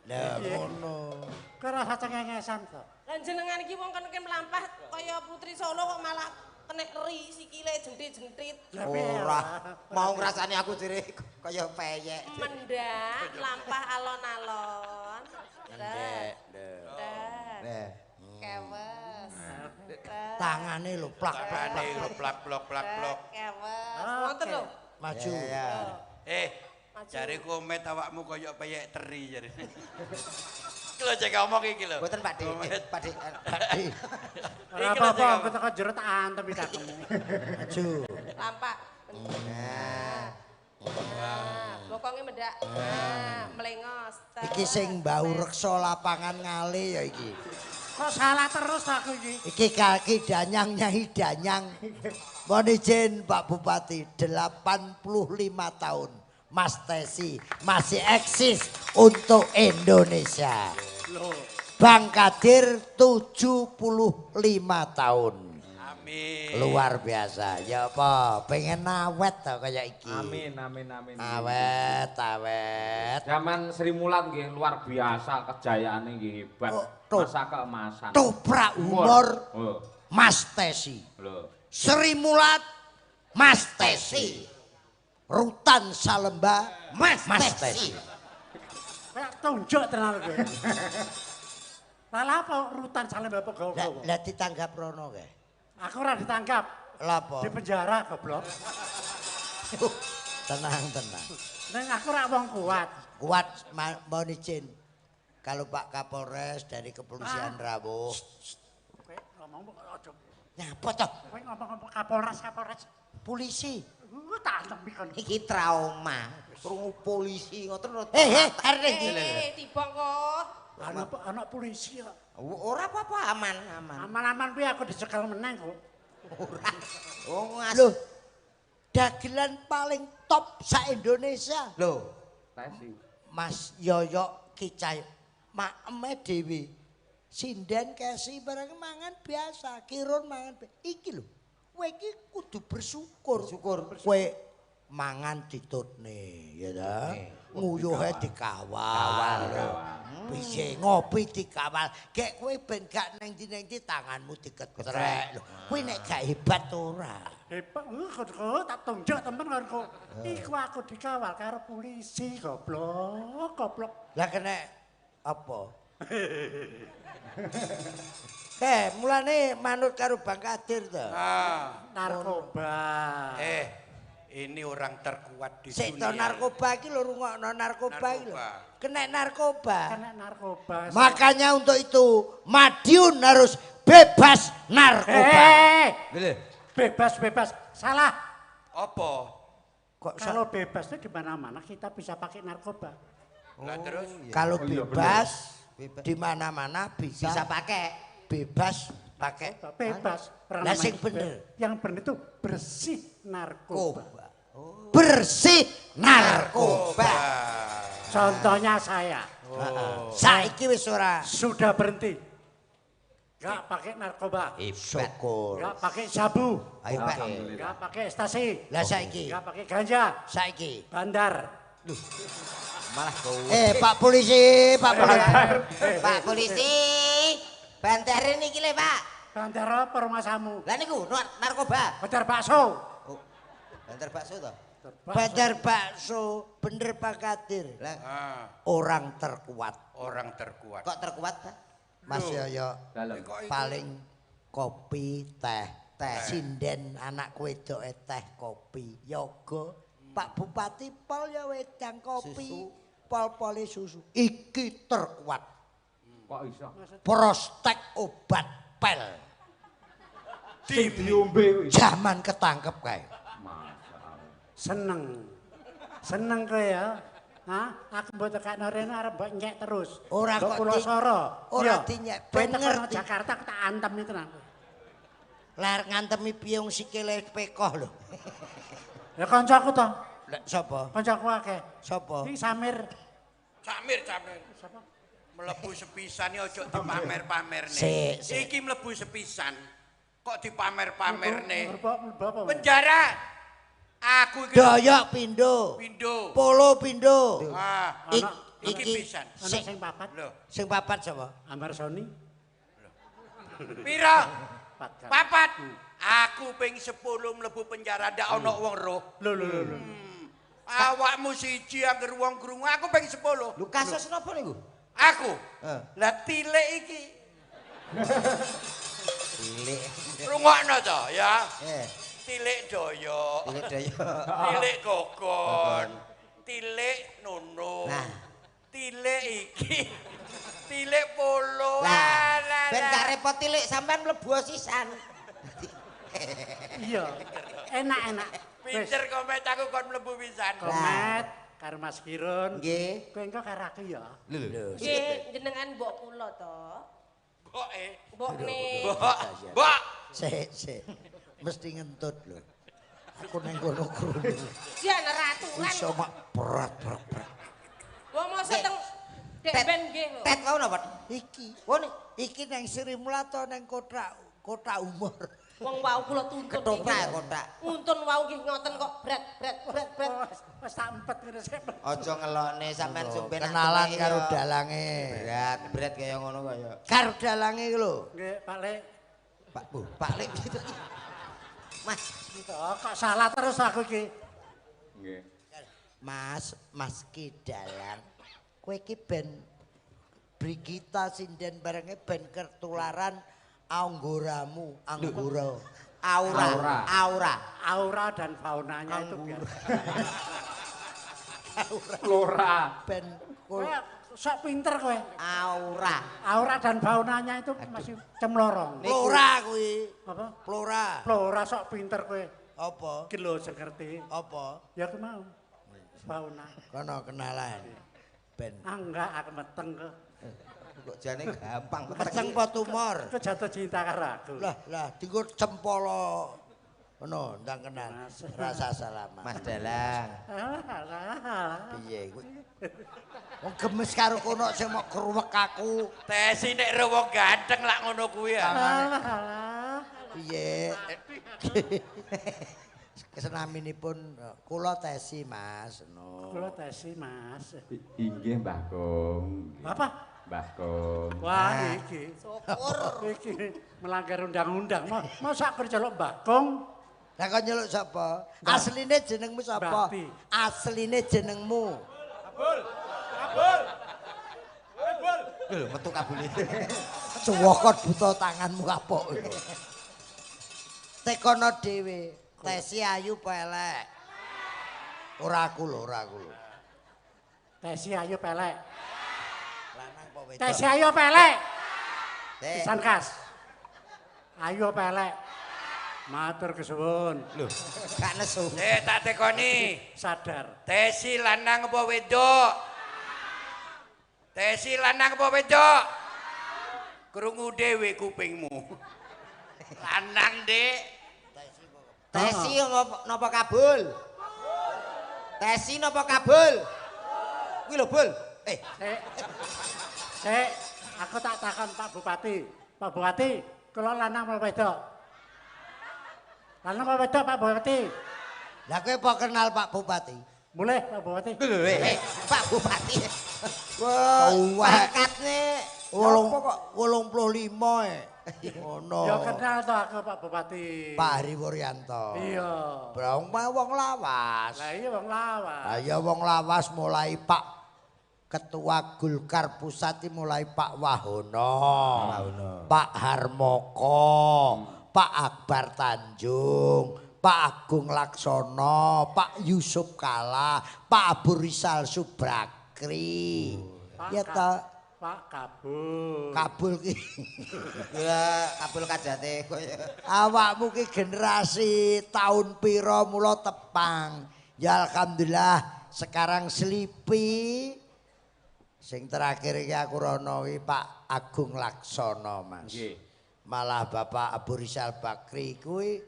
Lah ngono. Kowe rasa cengengesan to. Lah jenengan iki wong kene mlampah kaya putri Solo kok malah kena eri sikile jentit-jentit. Ora mau ngrasani aku jere kaya peyek. Mendak mlampah alon-alon. Ndek. Ndek. Kewes. Tangane lho plak plak Tangane lho plak plok plak plok. Kewes. Ngoten lho. Maju. Jare komet awakmu kaya peyek teri jare. Iki lho cek ngomong iki lho. Mboten Pak De. Pak De. Ora apa-apa, aku teko jero tak antem cangkemmu. Maju. Lampak. Nah. Bokonge mendak. Nah, melengos. Iki sing bau reksa lapangan ngale ya iki. Kok salah terus aku iki? Iki kaki danyang nyai danyang. Mohon izin Pak Bupati, 85 tahun Mas Tesi masih eksis untuk Indonesia. Loh. Bang Kadir 75 tahun. Amin. Luar biasa. Ya apa, pengen awet to kaya iki. Amin amin amin. Awet, awet. Zaman Sri Mulat nggih luar biasa kejayaane nggih hebat. Oh, masa keemasan. Toprak humor Oh, Mas Tesi. lho. Sri Mulat Mas Tesi. Rutan Salemba Mas Tesi. Kayak tunjuk tenan kowe. Lah apa rutan Salemba apa gowo-gowo? Lah ditanggap rono kae. Aku ora ditangkap. Lah apa? Di penjara goblok. Tenang, tenang. Neng aku ora wong kuat. Kuat mohon izin. Kalau Pak Kapolres dari Kepolisian rawuh. Kowe ngomong aja. Nyapa toh? Kowe ngomong-ngomong Kapolres, Kapolres. Polisi. Tak antem kon. Iki trauma. Krungu polisi ngoten lho. Arek iki. Tiba kok. Anak polisi kok. Ora apa-apa aman, aman. Aman-aman kuwi aku dicekel meneng kok. Ora. Wong as. Loh. Dagelan paling top sa Indonesia. Lho, Tesi. Mas Yoyok Kicay maeme dhewe. Sinden kesi barang mangan biasa, kirun mangan iki lho. Kowe iki kudu bersyukur. Bersyukur. Kowe mangan ditutne, ya ta? Nguyuhe dikawal. Piye ngopi dikawal. Gek kowe ben gak neng ndi-neng ndi tanganmu diketrek lho. Kowe nek gak hebat ora. Hebat, kok tak tunjuk temen kon kok. Iku aku dikawal karo polisi goblok, goblok. Lah kena apa? Mulane manut karo Bang Kadir to. Ah, Narkoba. Ini orang terkuat di Sik to dunia. narkoba iki lho rungokno narkoba iki lho. Kena narkoba. Kena narkoba. Makanya untuk itu Madiun harus bebas narkoba. Bebas bebas. Salah. Apa? Kok kalau bebas itu di mana-mana kita bisa pakai narkoba. Lah terus kalau bebas di mana-mana bisa pakai. Bebas pakai. Bebas. Lah sing bener. Yang bener itu bersih narkoba. Bersih narkoba. Contohnya saya. Saiki wis ora. Sudah berhenti. Gak pakai narkoba. Syukur. Gak pakai sabu. Alhamdulillah. Gak pakai ekstasi. Lah saiki. Gak pakai ganja. Saiki. Bandar. Malah kowe. Pak polisi, Pak polisi. Pak polisi. Bandare niki lho, Pak. Bandar apa rumahmu? Lah niku narkoba. Bandar bakso. Oh, bandar bakso to? Bandar bakso, bener Pak Kadir. Lah, orang terkuat. Orang terkuat. Kok terkuat, Pak? Mas Yoyo paling kopi teh, teh sinden anak wedoke teh kopi, yoga. Pak Bupati pol ya wedang kopi, pol-pole susu. Iki terkuat. Kok iso? Prospek obat pel. Sing diombe kuwi. Jaman ketangkep kae. Masyaallah. Seneng. Seneng kowe ya. Hah? Aku mbok tekakno rene arep mbok nyek terus. Ora Mbok kok kula soro. Ora dinyek, Ben ben ngerti. ngerti. Jakarta tak antem itu tenan. Lah ngantemi piye wong sikile pekoh lho. Ya kancaku to. Lah sapa? Kancaku akeh. Sapa? Iki Samir. Samir, Samir. Sapa? Mlebu sepisan iki aja dipamer-pamerne. Sik, sik. Iki mlebu sepisan. Kok dipamer-pamerne? Mlebu apa? Penjara. Aku iki Doyok pindho. pindho. Polo pindho. Ah, iki Iki pisan. Ana sing sing papat. Lho, sing papat sapa? Ambar Sony. pira? Papat. Papat. Aku ping 10 mlebu penjara ndak ana wong roh. Lho lho lho lho. Awakmu siji angger wong krungu aku ping 10. Lho kasus napa niku? Aku. Heeh. Lah tilik iki. Tilik. Rungokno to ya. Eh, Tilik doyok. tilik daya. Tilik gogon. Tilik nono. Nah. Tilik iki. Tilik polo. Lah, Alah, ben lah. gak repot tilik sampean mlebu sisan. Iya. Enak-enak. Wis Pinter komet aku kon mlebu pisan. komet karo Mas Kirun. Nggih. Kowe engko karo aku ya. Lho. Nggih, jenengan mbok kula to. Mbok e. Mbokne. Mbok. Mbok. Sik, sik. Mesti ngentut lho. Aku nang kono krungu. Jan raturan. Iso mak berat berat berat. Wong mosok teng Dek ben nggih lho. Tet wau napa? Iki. Oh ni Iki nang Sri Mulato nang kotak kota umur. Wong wau kula tuntun. ketoprak kotak. Nuntun wau nggih ngoten kok bret bret bret bret. Wis tak empet ngene sik. Aja ngelokne sampean sumben Kenalan karo dalange. Berat, berat kaya ngono kaya. Karo dalange iki lho. Nggih, Pak Lek. Pak Bu, Pak Lek gitu. Mas, Oh, kok salah terus aku iki. Nggih. Mas, Mas Ki Dalang. Kowe iki ben Brigita sinden barenge ben ketularan anggoramu, anggora. aura, Aura. aura. Aura dan faunanya itu biar. Flora. Ben Kowe sok pinter kowe. Aura. Aura dan faunanya itu masih cemlorong. flora kuwi. Apa? Flora. Flora sok pinter kowe. Apa? Iki lho sing ngerti. Apa? Ya aku mau. Fauna. Kono kenalan. Ben Ah enggak, aku meteng kok. Kok jane gampang meteng apa tumor? Kok jatuh cinta karo aku. Lah, lah dinggo cempolo. Ngono, ndang kenal. Mas. Rasa salaman. Mas Dalang. Alah, alah, alah. Piye kuwi? Wong gemes karo kono sing mok kruwek aku. Tesi nek ro wong ganteng lak ngono kuwi ya. Alah, alah. Piye? Kesenaminipun kula Tesi, Mas. No. Kula Tesi, Mas. Inggih Mbah Kong. Apa? Mbah Kong. Wah, iki. Syukur. Iki melanggar undang-undang. Masa aku celuk Mbah Kong? Lah kok nyeluk sapa? Asline jenengmu sapa? Bakti. Asline jenengmu. Lho, metu kabule. Cuwokot buta tanganmu kapok. Tekono dhewe, Tesi ayu apa elek? Ora aku lho, ora aku lho. Tesi ayo pelek. Lanang apa wedok? Tesi ayo pelek. Teh. Pisan kas. Ayo pelek. Matur kesuwun. Lho, gak nesu. Eh tak tekoni. Sadar. Tesi lanang apa wedok? Tesi lanang apa wedok? Krungu dhewe kupingmu. Lanang, Dik. Tesi napa kabul? Tesi napa kabul? Kuwi lho, Bul. Eh, Sik. Sik, aku tak takon Pak Bupati. Pak Bupati, kula lanang apa wedok? Lanang apa wedok Pak Bupati? Lah kowe apa kenal Pak Bupati? Boleh Pak Bupati. lho, eh, Pak Bupati. Wah, pangkatne Wolung apa kok? 85 e. Ngono. Ya kenal to aku Pak Bupati. Pak Hari Wuryanto. Iya. Brong mah wong lawas. Lah iya wong lawas. Lah ya wong lawas mulai Pak Ketua Golkar Pusat mulai Pak Wahono, Pak Harmoko, Pak Akbar Tanjung, Pak Agung Laksono, Pak Yusuf Kala, Pak Abu Rizal Subrakri. Pak Ya ta. Pak Kabul. Kabul ki. Ya Kabul kajate koyo. Awakmu ki generasi tahun pira mula tepang. Ya alhamdulillah sekarang Slipi. Sing terakhir iki aku rono iki Pak Agung Laksono, Mas. Nggih. Malah Bapak Abu Rizal Bakri kuwi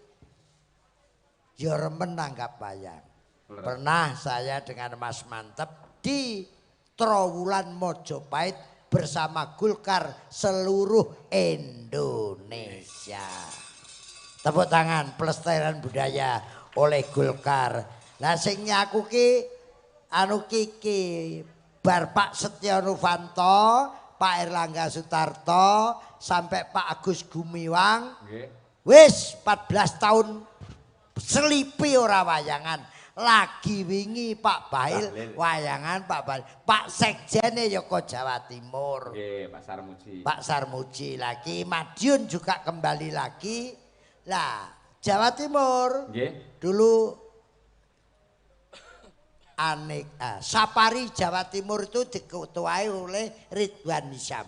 ya remen nanggap wayang. Pernah saya dengan Mas Manteb di Trowulan Mojopahit bersama Golkar seluruh Indonesia. Tepuk tangan pelestarian budaya oleh Golkar. Lah sing nyaku ki anu kiki bar Pak Setya Novanto, Pak Erlangga Sutarto, sampai Pak Agus Gumiwang. Nggih. Wis 14 tahun Slipi ora wayangan. Lagi wingi Pak Bahlil wayangan Pak Bahlil. Pak Sekjene ya kok Jawa Timur. Nggih, Pak Sarmuji. Pak Sarmuji lagi, Madiun juga kembali lagi. Lah, Jawa Timur. Nggih. Dulu Sapari Jawa Timur itu diketuai oleh Ridwan Hisam.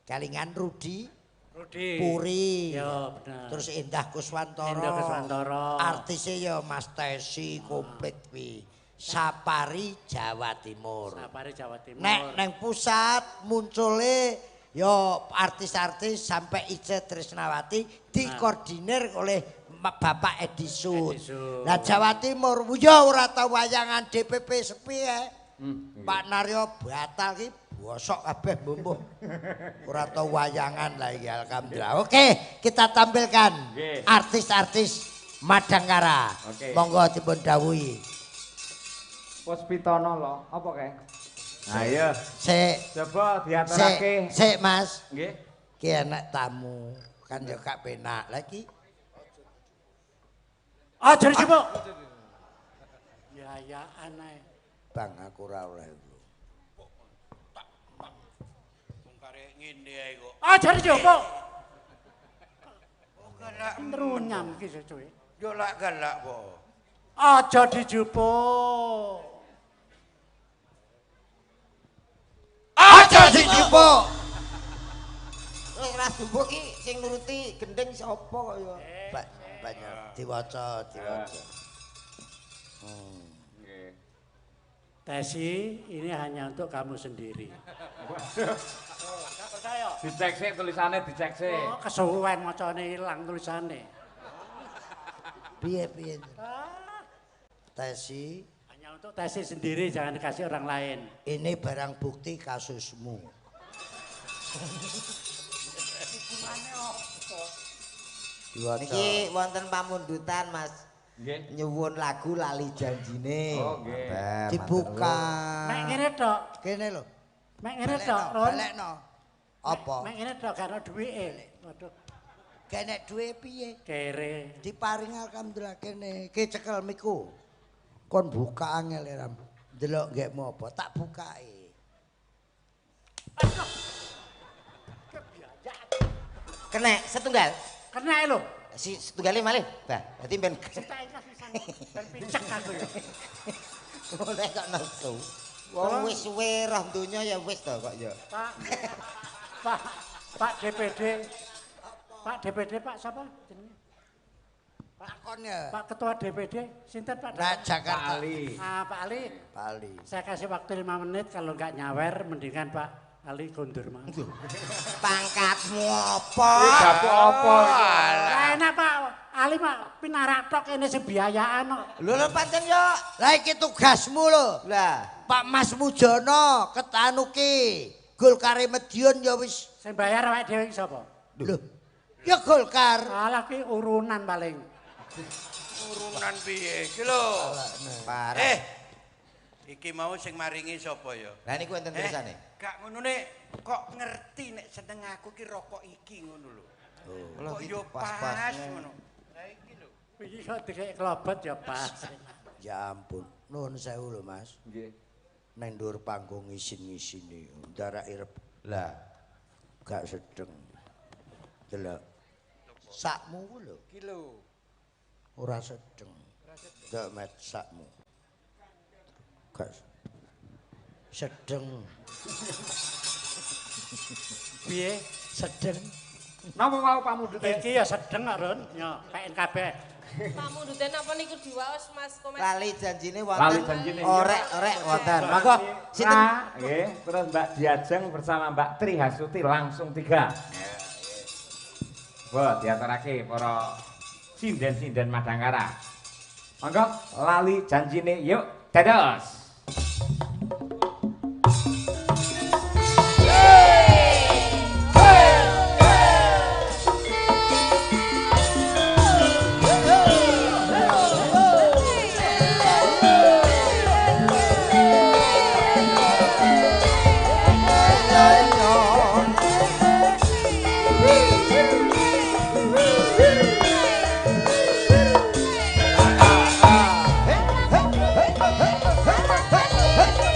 Kalingan Rudi Puri. Ya, bener. Terus Indah Kuswantoro. Indah Kuswantoro. Artisnya ya Mas Tesi komplit kuwi. Sapari Jawa Timur. Sapari Jawa Timur. Nek neng pusat muncule ya artis-artis sampai Ice Trisnawati dikoordinir oleh Bapak Edi Sud. Lah Jawa Timur ya ora tau wayangan DPP sepi ya. Pak Naryo batal ki bosok kabeh mbuh. Ora tau wayangan lah iki alhamdulillah. Oke, kita tampilkan artis-artis Madangkara. Oke. Monggo dipun dawuhi. Puspitono lho, apa kae? Ayo. Sik. Coba diaturake. Sik, Mas. Nggih. Ki enek tamu, kan yo gak penak. Lagi. Aja dijupuk. Ya ya aneh. Bang aku ora oleh. Wong karek ngene ae kok. Aja dijupuk. Oh galak Nrunyam iki sesuwe. Yo lak galak kok. Aja dijupuk. Aja dijupuk. Wis ra jupuk iki sing nuruti gendeng sapa kok ya. Banyak diwaca, diwaca. Nggih. Tesi, ini hanya untuk kamu sendiri. Waduh. Gak percaya? Dicek sik tulisane, dicek sik. Oh, kesuwen macane ilang tulisane. Piye-piye? Tesi, hanya untuk Tesi sendiri, jangan dikasih orang lain. Ini barang bukti kasusmu. Niki wonten pamundutan, Mas. Nggih. Nyuwun lagu Lali Janjine. Oh, nggih. Dibuka. Mek ngene tok. Kene lho. Mek ngene tok, Ron. Balekno. Apa? Mek ngene tok gak ono duwike. Waduh. Gak enek duwe piye? Kere. Diparing alhamdulillah kene. Ki cekel miku. Kon buka angel ram. Delok nggekmu apa? Tak bukake. Kena setunggal. Kena lho. Si setunggale malih. Bah, berarti ben ben picek aku ya. Oleh kok nesu. Wong wis suwe roh donya ya wis to kok ya. Pak. Pak, Pak DPD. Pak DPD Pak sapa jenenge? Pak kon ya. Pak Ketua DPD sinten Pak? Nah, Jakarta. Pak Ali. Ah, Pak Ali. Pak Ali. Saya kasih waktu 5 menit kalau enggak nyawer mendingan Pak Ali kondur mah. Pangkatmu apa? Iki gapuk apa? Lah enak Pak Ali Pak pinarak tok kene sing biayaan kok. Lho lho pancen yo. Lah iki tugasmu lho. Lah, Pak Mas Mujono ketanu ki. Golkare Madiun ya wis. Sing bayar awake dhewe iki sapa? Lho. Ya Golkar. Alah ki urunan paling. Urunan piye iki lho? Parah. Iki mau sing maringi sapa ya? Lah niku enten tulisane. Gak ngono nek kok ngerti nek seneng aku ki rokok iki ngono lho. Kok yo pas ngono. Lah iki lho. Iki kok dikek klobot ya pas. Ya ampun, nuwun sewu lho Mas. Nggih. Nang dhuwur panggung isin-isine, ndarak irep. Lah, gak sedeng. Delok. Sakmu ku lho. Iki lho. Ora sedeng. Delok met sakmu. Gak sedeng. Piye? Sedeng. Napa wau pamundhute? Iki ya sedeng kok, Run. Yo, KNKB. Pamundhute napa niku diwaos Mas Komet? Lali janjine Lali wonten. janjine. Orek-orek wonten. Monggo sinten? Nah, nggih, terus Mbak Diajeng bersama Mbak Tri Hastuti langsung 3. Wah, diaturake para sinden-sinden Madangkara. Monggo lali janjine yuk dados. Hey, hey, hey, hey, hey, hey, hey.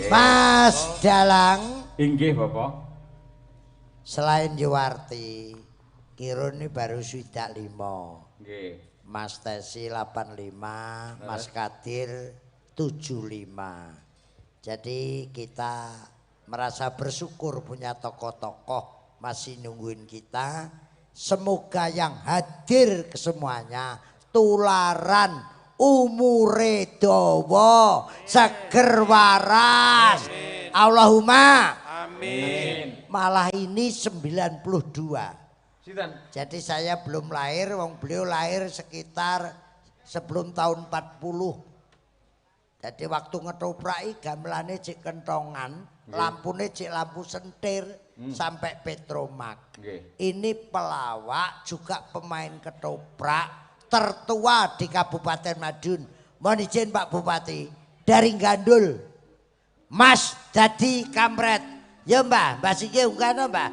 Mas Dalang. Inggih, Bapak. Selain Yuwarti, Kirun ini baru 65. Nggih. Mas Tesi 85, Mas Kadir 75. Jadi kita merasa bersyukur punya tokoh-tokoh masih nungguin kita. Semoga yang hadir kesemuanya tularan umure dawa, seger waras. Allahumma amin. Malah ini 92. Sinten? Jadi saya belum lahir, wong beliau lahir sekitar sebelum tahun 40. Jadi waktu ngetopraki gamelane cek kentongan, lampune cek lampu sentir sampai Petromak. Ini pelawak juga pemain ketoprak tertua di Kabupaten Madiun. Mohon izin Pak Bupati, dari Gandul. Mas Dadi Kampret. Ya Mbah, Mbah siki unggahno Mbah.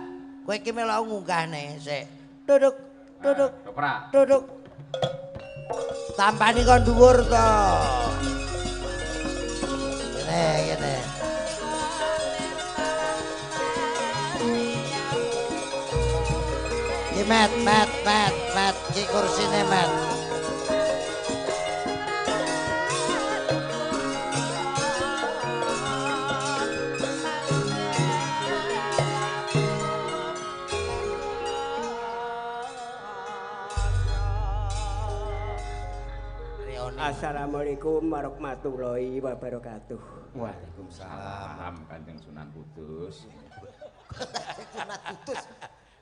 Kowe iki melok ngunggahne sik. Duduk, duduk. Duduk. Tampani kon dhuwur to. Ngene, ngene. Ki met, met, met, met, ki kursine met. Assalamualaikum warahmatullahi wabarakatuh. Waalaikumsalam Kanjeng Sunan Kudus. Sunan Kudus.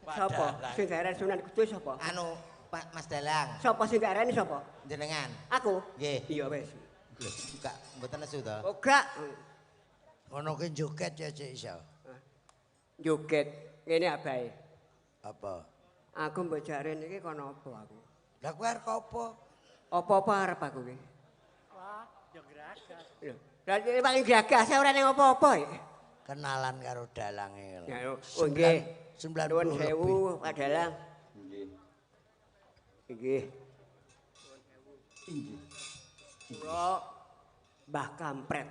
Sapa? Sing diarani Sunan Kudus sapa? Anu Pak Mas Dalang. Sapa sing diarani sapa? Jenengan. Aku? Nggih. Iya wis. Gak mboten nesu to? Oh gak. Ngono ki joget ya cek iso. Joget ngene abahe. Apa? Aku mbok jare niki kono apa aku? Lah kowe arep apa? Apa-apa arep aku ki. Wah, ya gragas. Lho, lah iki paling gragas ora ning apa-apa ya. Kenalan karo dalange lho. Ya, oh nggih. 90 sewu Pak Dalang. Nggih. Nggih. Inggih. Kula Mbah Kampret.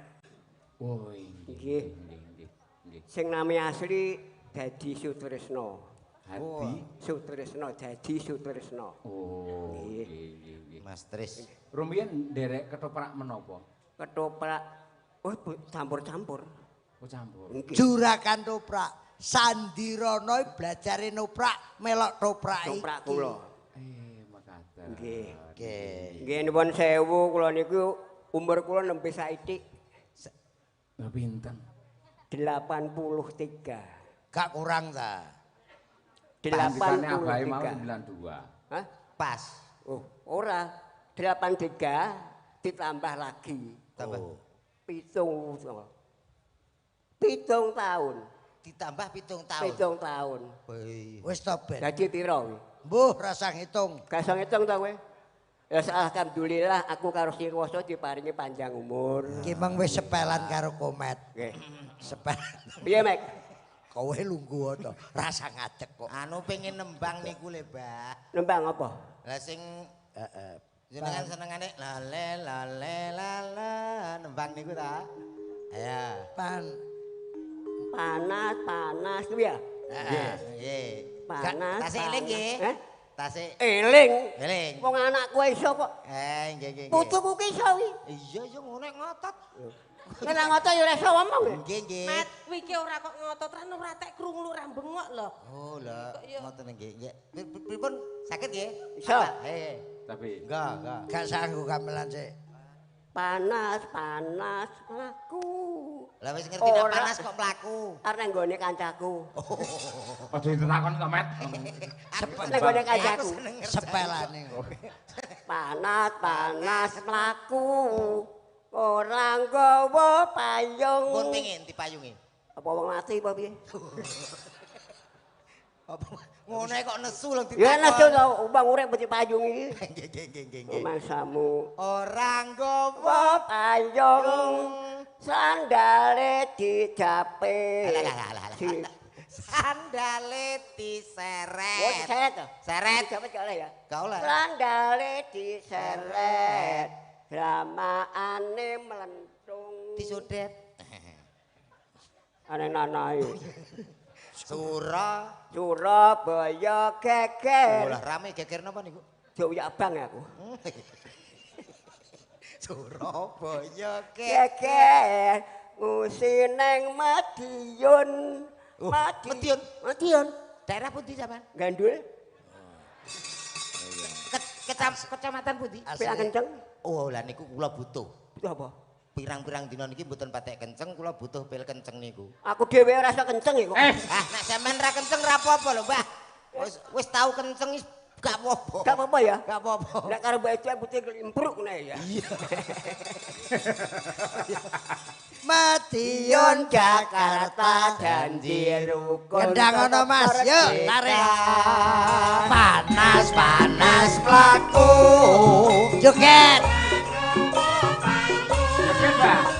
Oh, nggih. Nggih. Nggih. Sing nami asli Dadi Sutresno. Hadi Sutresno, Dadi Sutresno. Oh, nggih, nggih. Mas Tris. Rumiyin nderek ketoprak menapa? Ketoprak. Oh, campur-campur. Oh, campur. Juragan toprak. Sandirono blajare noprak melok toprak iki. Toprak kula. Mekaten. Nggih. Nggih. Nggih nuwun sewu kula niku umur kula nembe saithik. Lha pinten? 83. Gak kurang ta? 83. Mau 92. Hah? Pas. Oh, ora. 83 ditambah lagi. Tambah. Oh. 7 tahun. Ditambah 7 tahun. 7 tahun. Wis to ben. Dadi pira kuwi? Mbuh rasa ngitung. Gak iso ngitung ta kowe? Ya alhamdulillah aku karo Sing Kuwasa diparingi panjang umur. Ki meng wis sepelan karo komet. Nggih. Sepelan. Piye, Mek? Kowe lungguh to, rasa ngadeg kok. Anu pengen nembang niku le, Mbah. Nembang apa? Lah sing heeh. Jenengan senengane lale lale lala nembang niku ta? Ayo. Pan panas panas kuwi ya? Nggih. Nggih. Panas. Tasik eling nggih. Heh? Tasik eling. Eling. Wong anakku iso kok. Nggih nggih. Putuku ki iso kuwi. Iya iya ngono ngotot. Nek ngotot ya ora iso ngomong. Nggih nggih. Mat, kuwi ki ora kok ngotot ra ora tek krungu ora bengok lho. Oh lho, ngoten nggih. Nggih. Pripun saged nggih? Iso. Heh. Tapi enggak, enggak. Gak sanggup gamelan sik. Panas, panas mlaku. Lah wis ngerti nek panas kok mlaku. Arep nang nggone kancaku. Aja ditakon kok, Met. Nang nggone kancaku. Sepelane. Panas, panas mlaku. Ora nggawa payung. Pun pengin dipayungi. Apa wong mati apa piye? Apa ngono kok nesu lho ditakon. Ya nesu to, wong urip mesti payung iki. Nggih nggih nggih nggih. Mangsamu ora nggawa payung. Sandale dijape. Sandale diseret. Oh, diseret to? Seret. Dijape gak oleh ya? Gak oleh. Sandale diseret. Dramaane mlentung. Disodet. Aneh-aneh. Surabaya geger. Lah rame geger napa niku? Jauh ya abang aku. Surabaya geger ngusi neng Madiun. Madiun. Madiun. Daerah pundi sampean? Gandul. Kecamatan pundi? Pirang kenceng. Oh, lah niku kula butuh. Butuh apa? Pirang-pirang dina niki mboten patek kenceng, kula butuh pil kenceng niku. Aku dhewe ora iso kenceng iku. Ah, nek sampean ra kenceng ra apa-apa lho, Mbah. Wis tau kenceng wis gak apa-apa. Gak apa-apa ya? Gak apa-apa. Nek karo mbak Eca putih klimpruk ngene ya. Iya. Madiun Jakarta janji rukun. Kendang ana Mas, yuk tarik. Panas-panas mlaku. Joget. Joget, Mbak.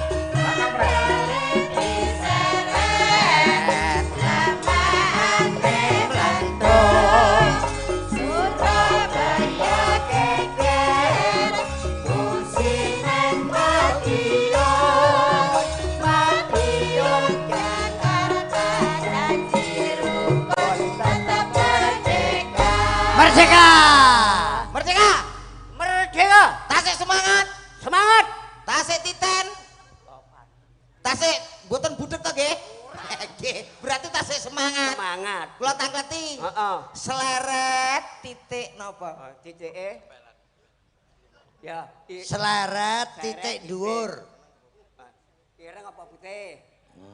Merdeka! Merdeka! Merdeka! Tasik semangat! Semangat! Tasik titen! Tasik mboten budheg to nggih? Nggih, berarti tasik semangat. Semangat. Kula tangkleti. Heeh. Seleret titik napa? Titike. Ya, seleret titik dhuwur. Ireng apa putih?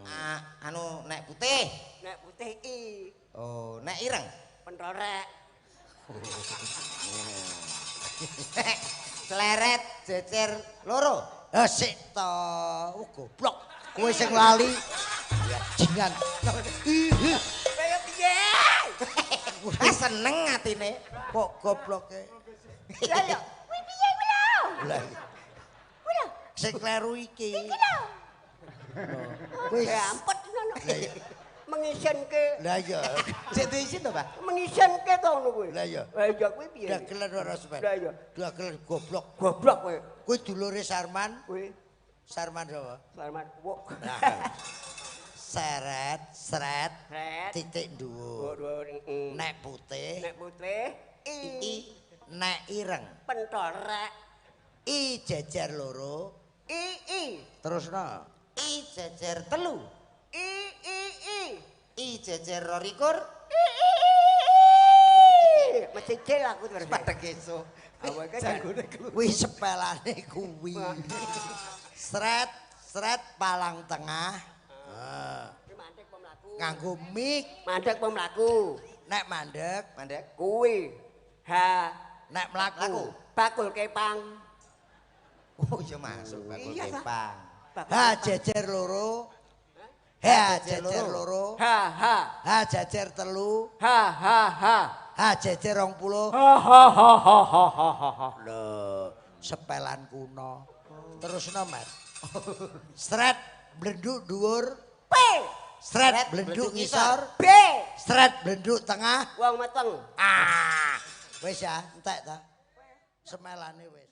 Ah, anu nek putih. Nek putih i. Oh, nek ireng? Pentorek. Seleret jejer loro. Ah sik to, goblok. Kowe sing lali. Jingan. Kaya piye? Ah seneng atine. Kok gobloke? Lah ya, kuwi piye kuwi lho? Lah. Kuwi lho. Sing kleru iki. Iki lho. Wis ampet ngono. Mengisinke. Lah iya. Sik diisin to, Pak? Mengisinke to ngono kuwi. Lah iya. Lah iya kuwi piye? Dagelan ora sampean. Lah iya. Dagelan goblok. Goblok kowe. Kuwi dulure Sarman. Kuwi. Sarman sapa? Sarman. Wok. Seret, seret, titik dhuwur. Nek putih. Nek putih i. Nek ireng. Pentorek. I jejer loro. I i. Terusno. I jejer telu. I i i. I jejer 22. I i i. Mesti cil aku terus. Padha esuk. Awake janggone keluar. Kuwi sepelane kuwi. Seret, seret palang tengah. Heeh. Mandek apa mlaku? Nganggo mik. Mandek apa mlaku? Nek mandek, mandek kuwi. H. Nek mlaku. Bakul kepang. Oh iya masuk bakul kepang. H jejer loro. H jejer loro. H H. H jejer telu. H H H. H jejer 20. H H H H H H. Lho, sepelan kuno. Terusno, Mas. Sret blenduk dhuwur. P. Sret blenduk ngisor. B. Sret blenduk tengah. Wong meteng. Ah. Wis ya, entek ta. Semelane wis.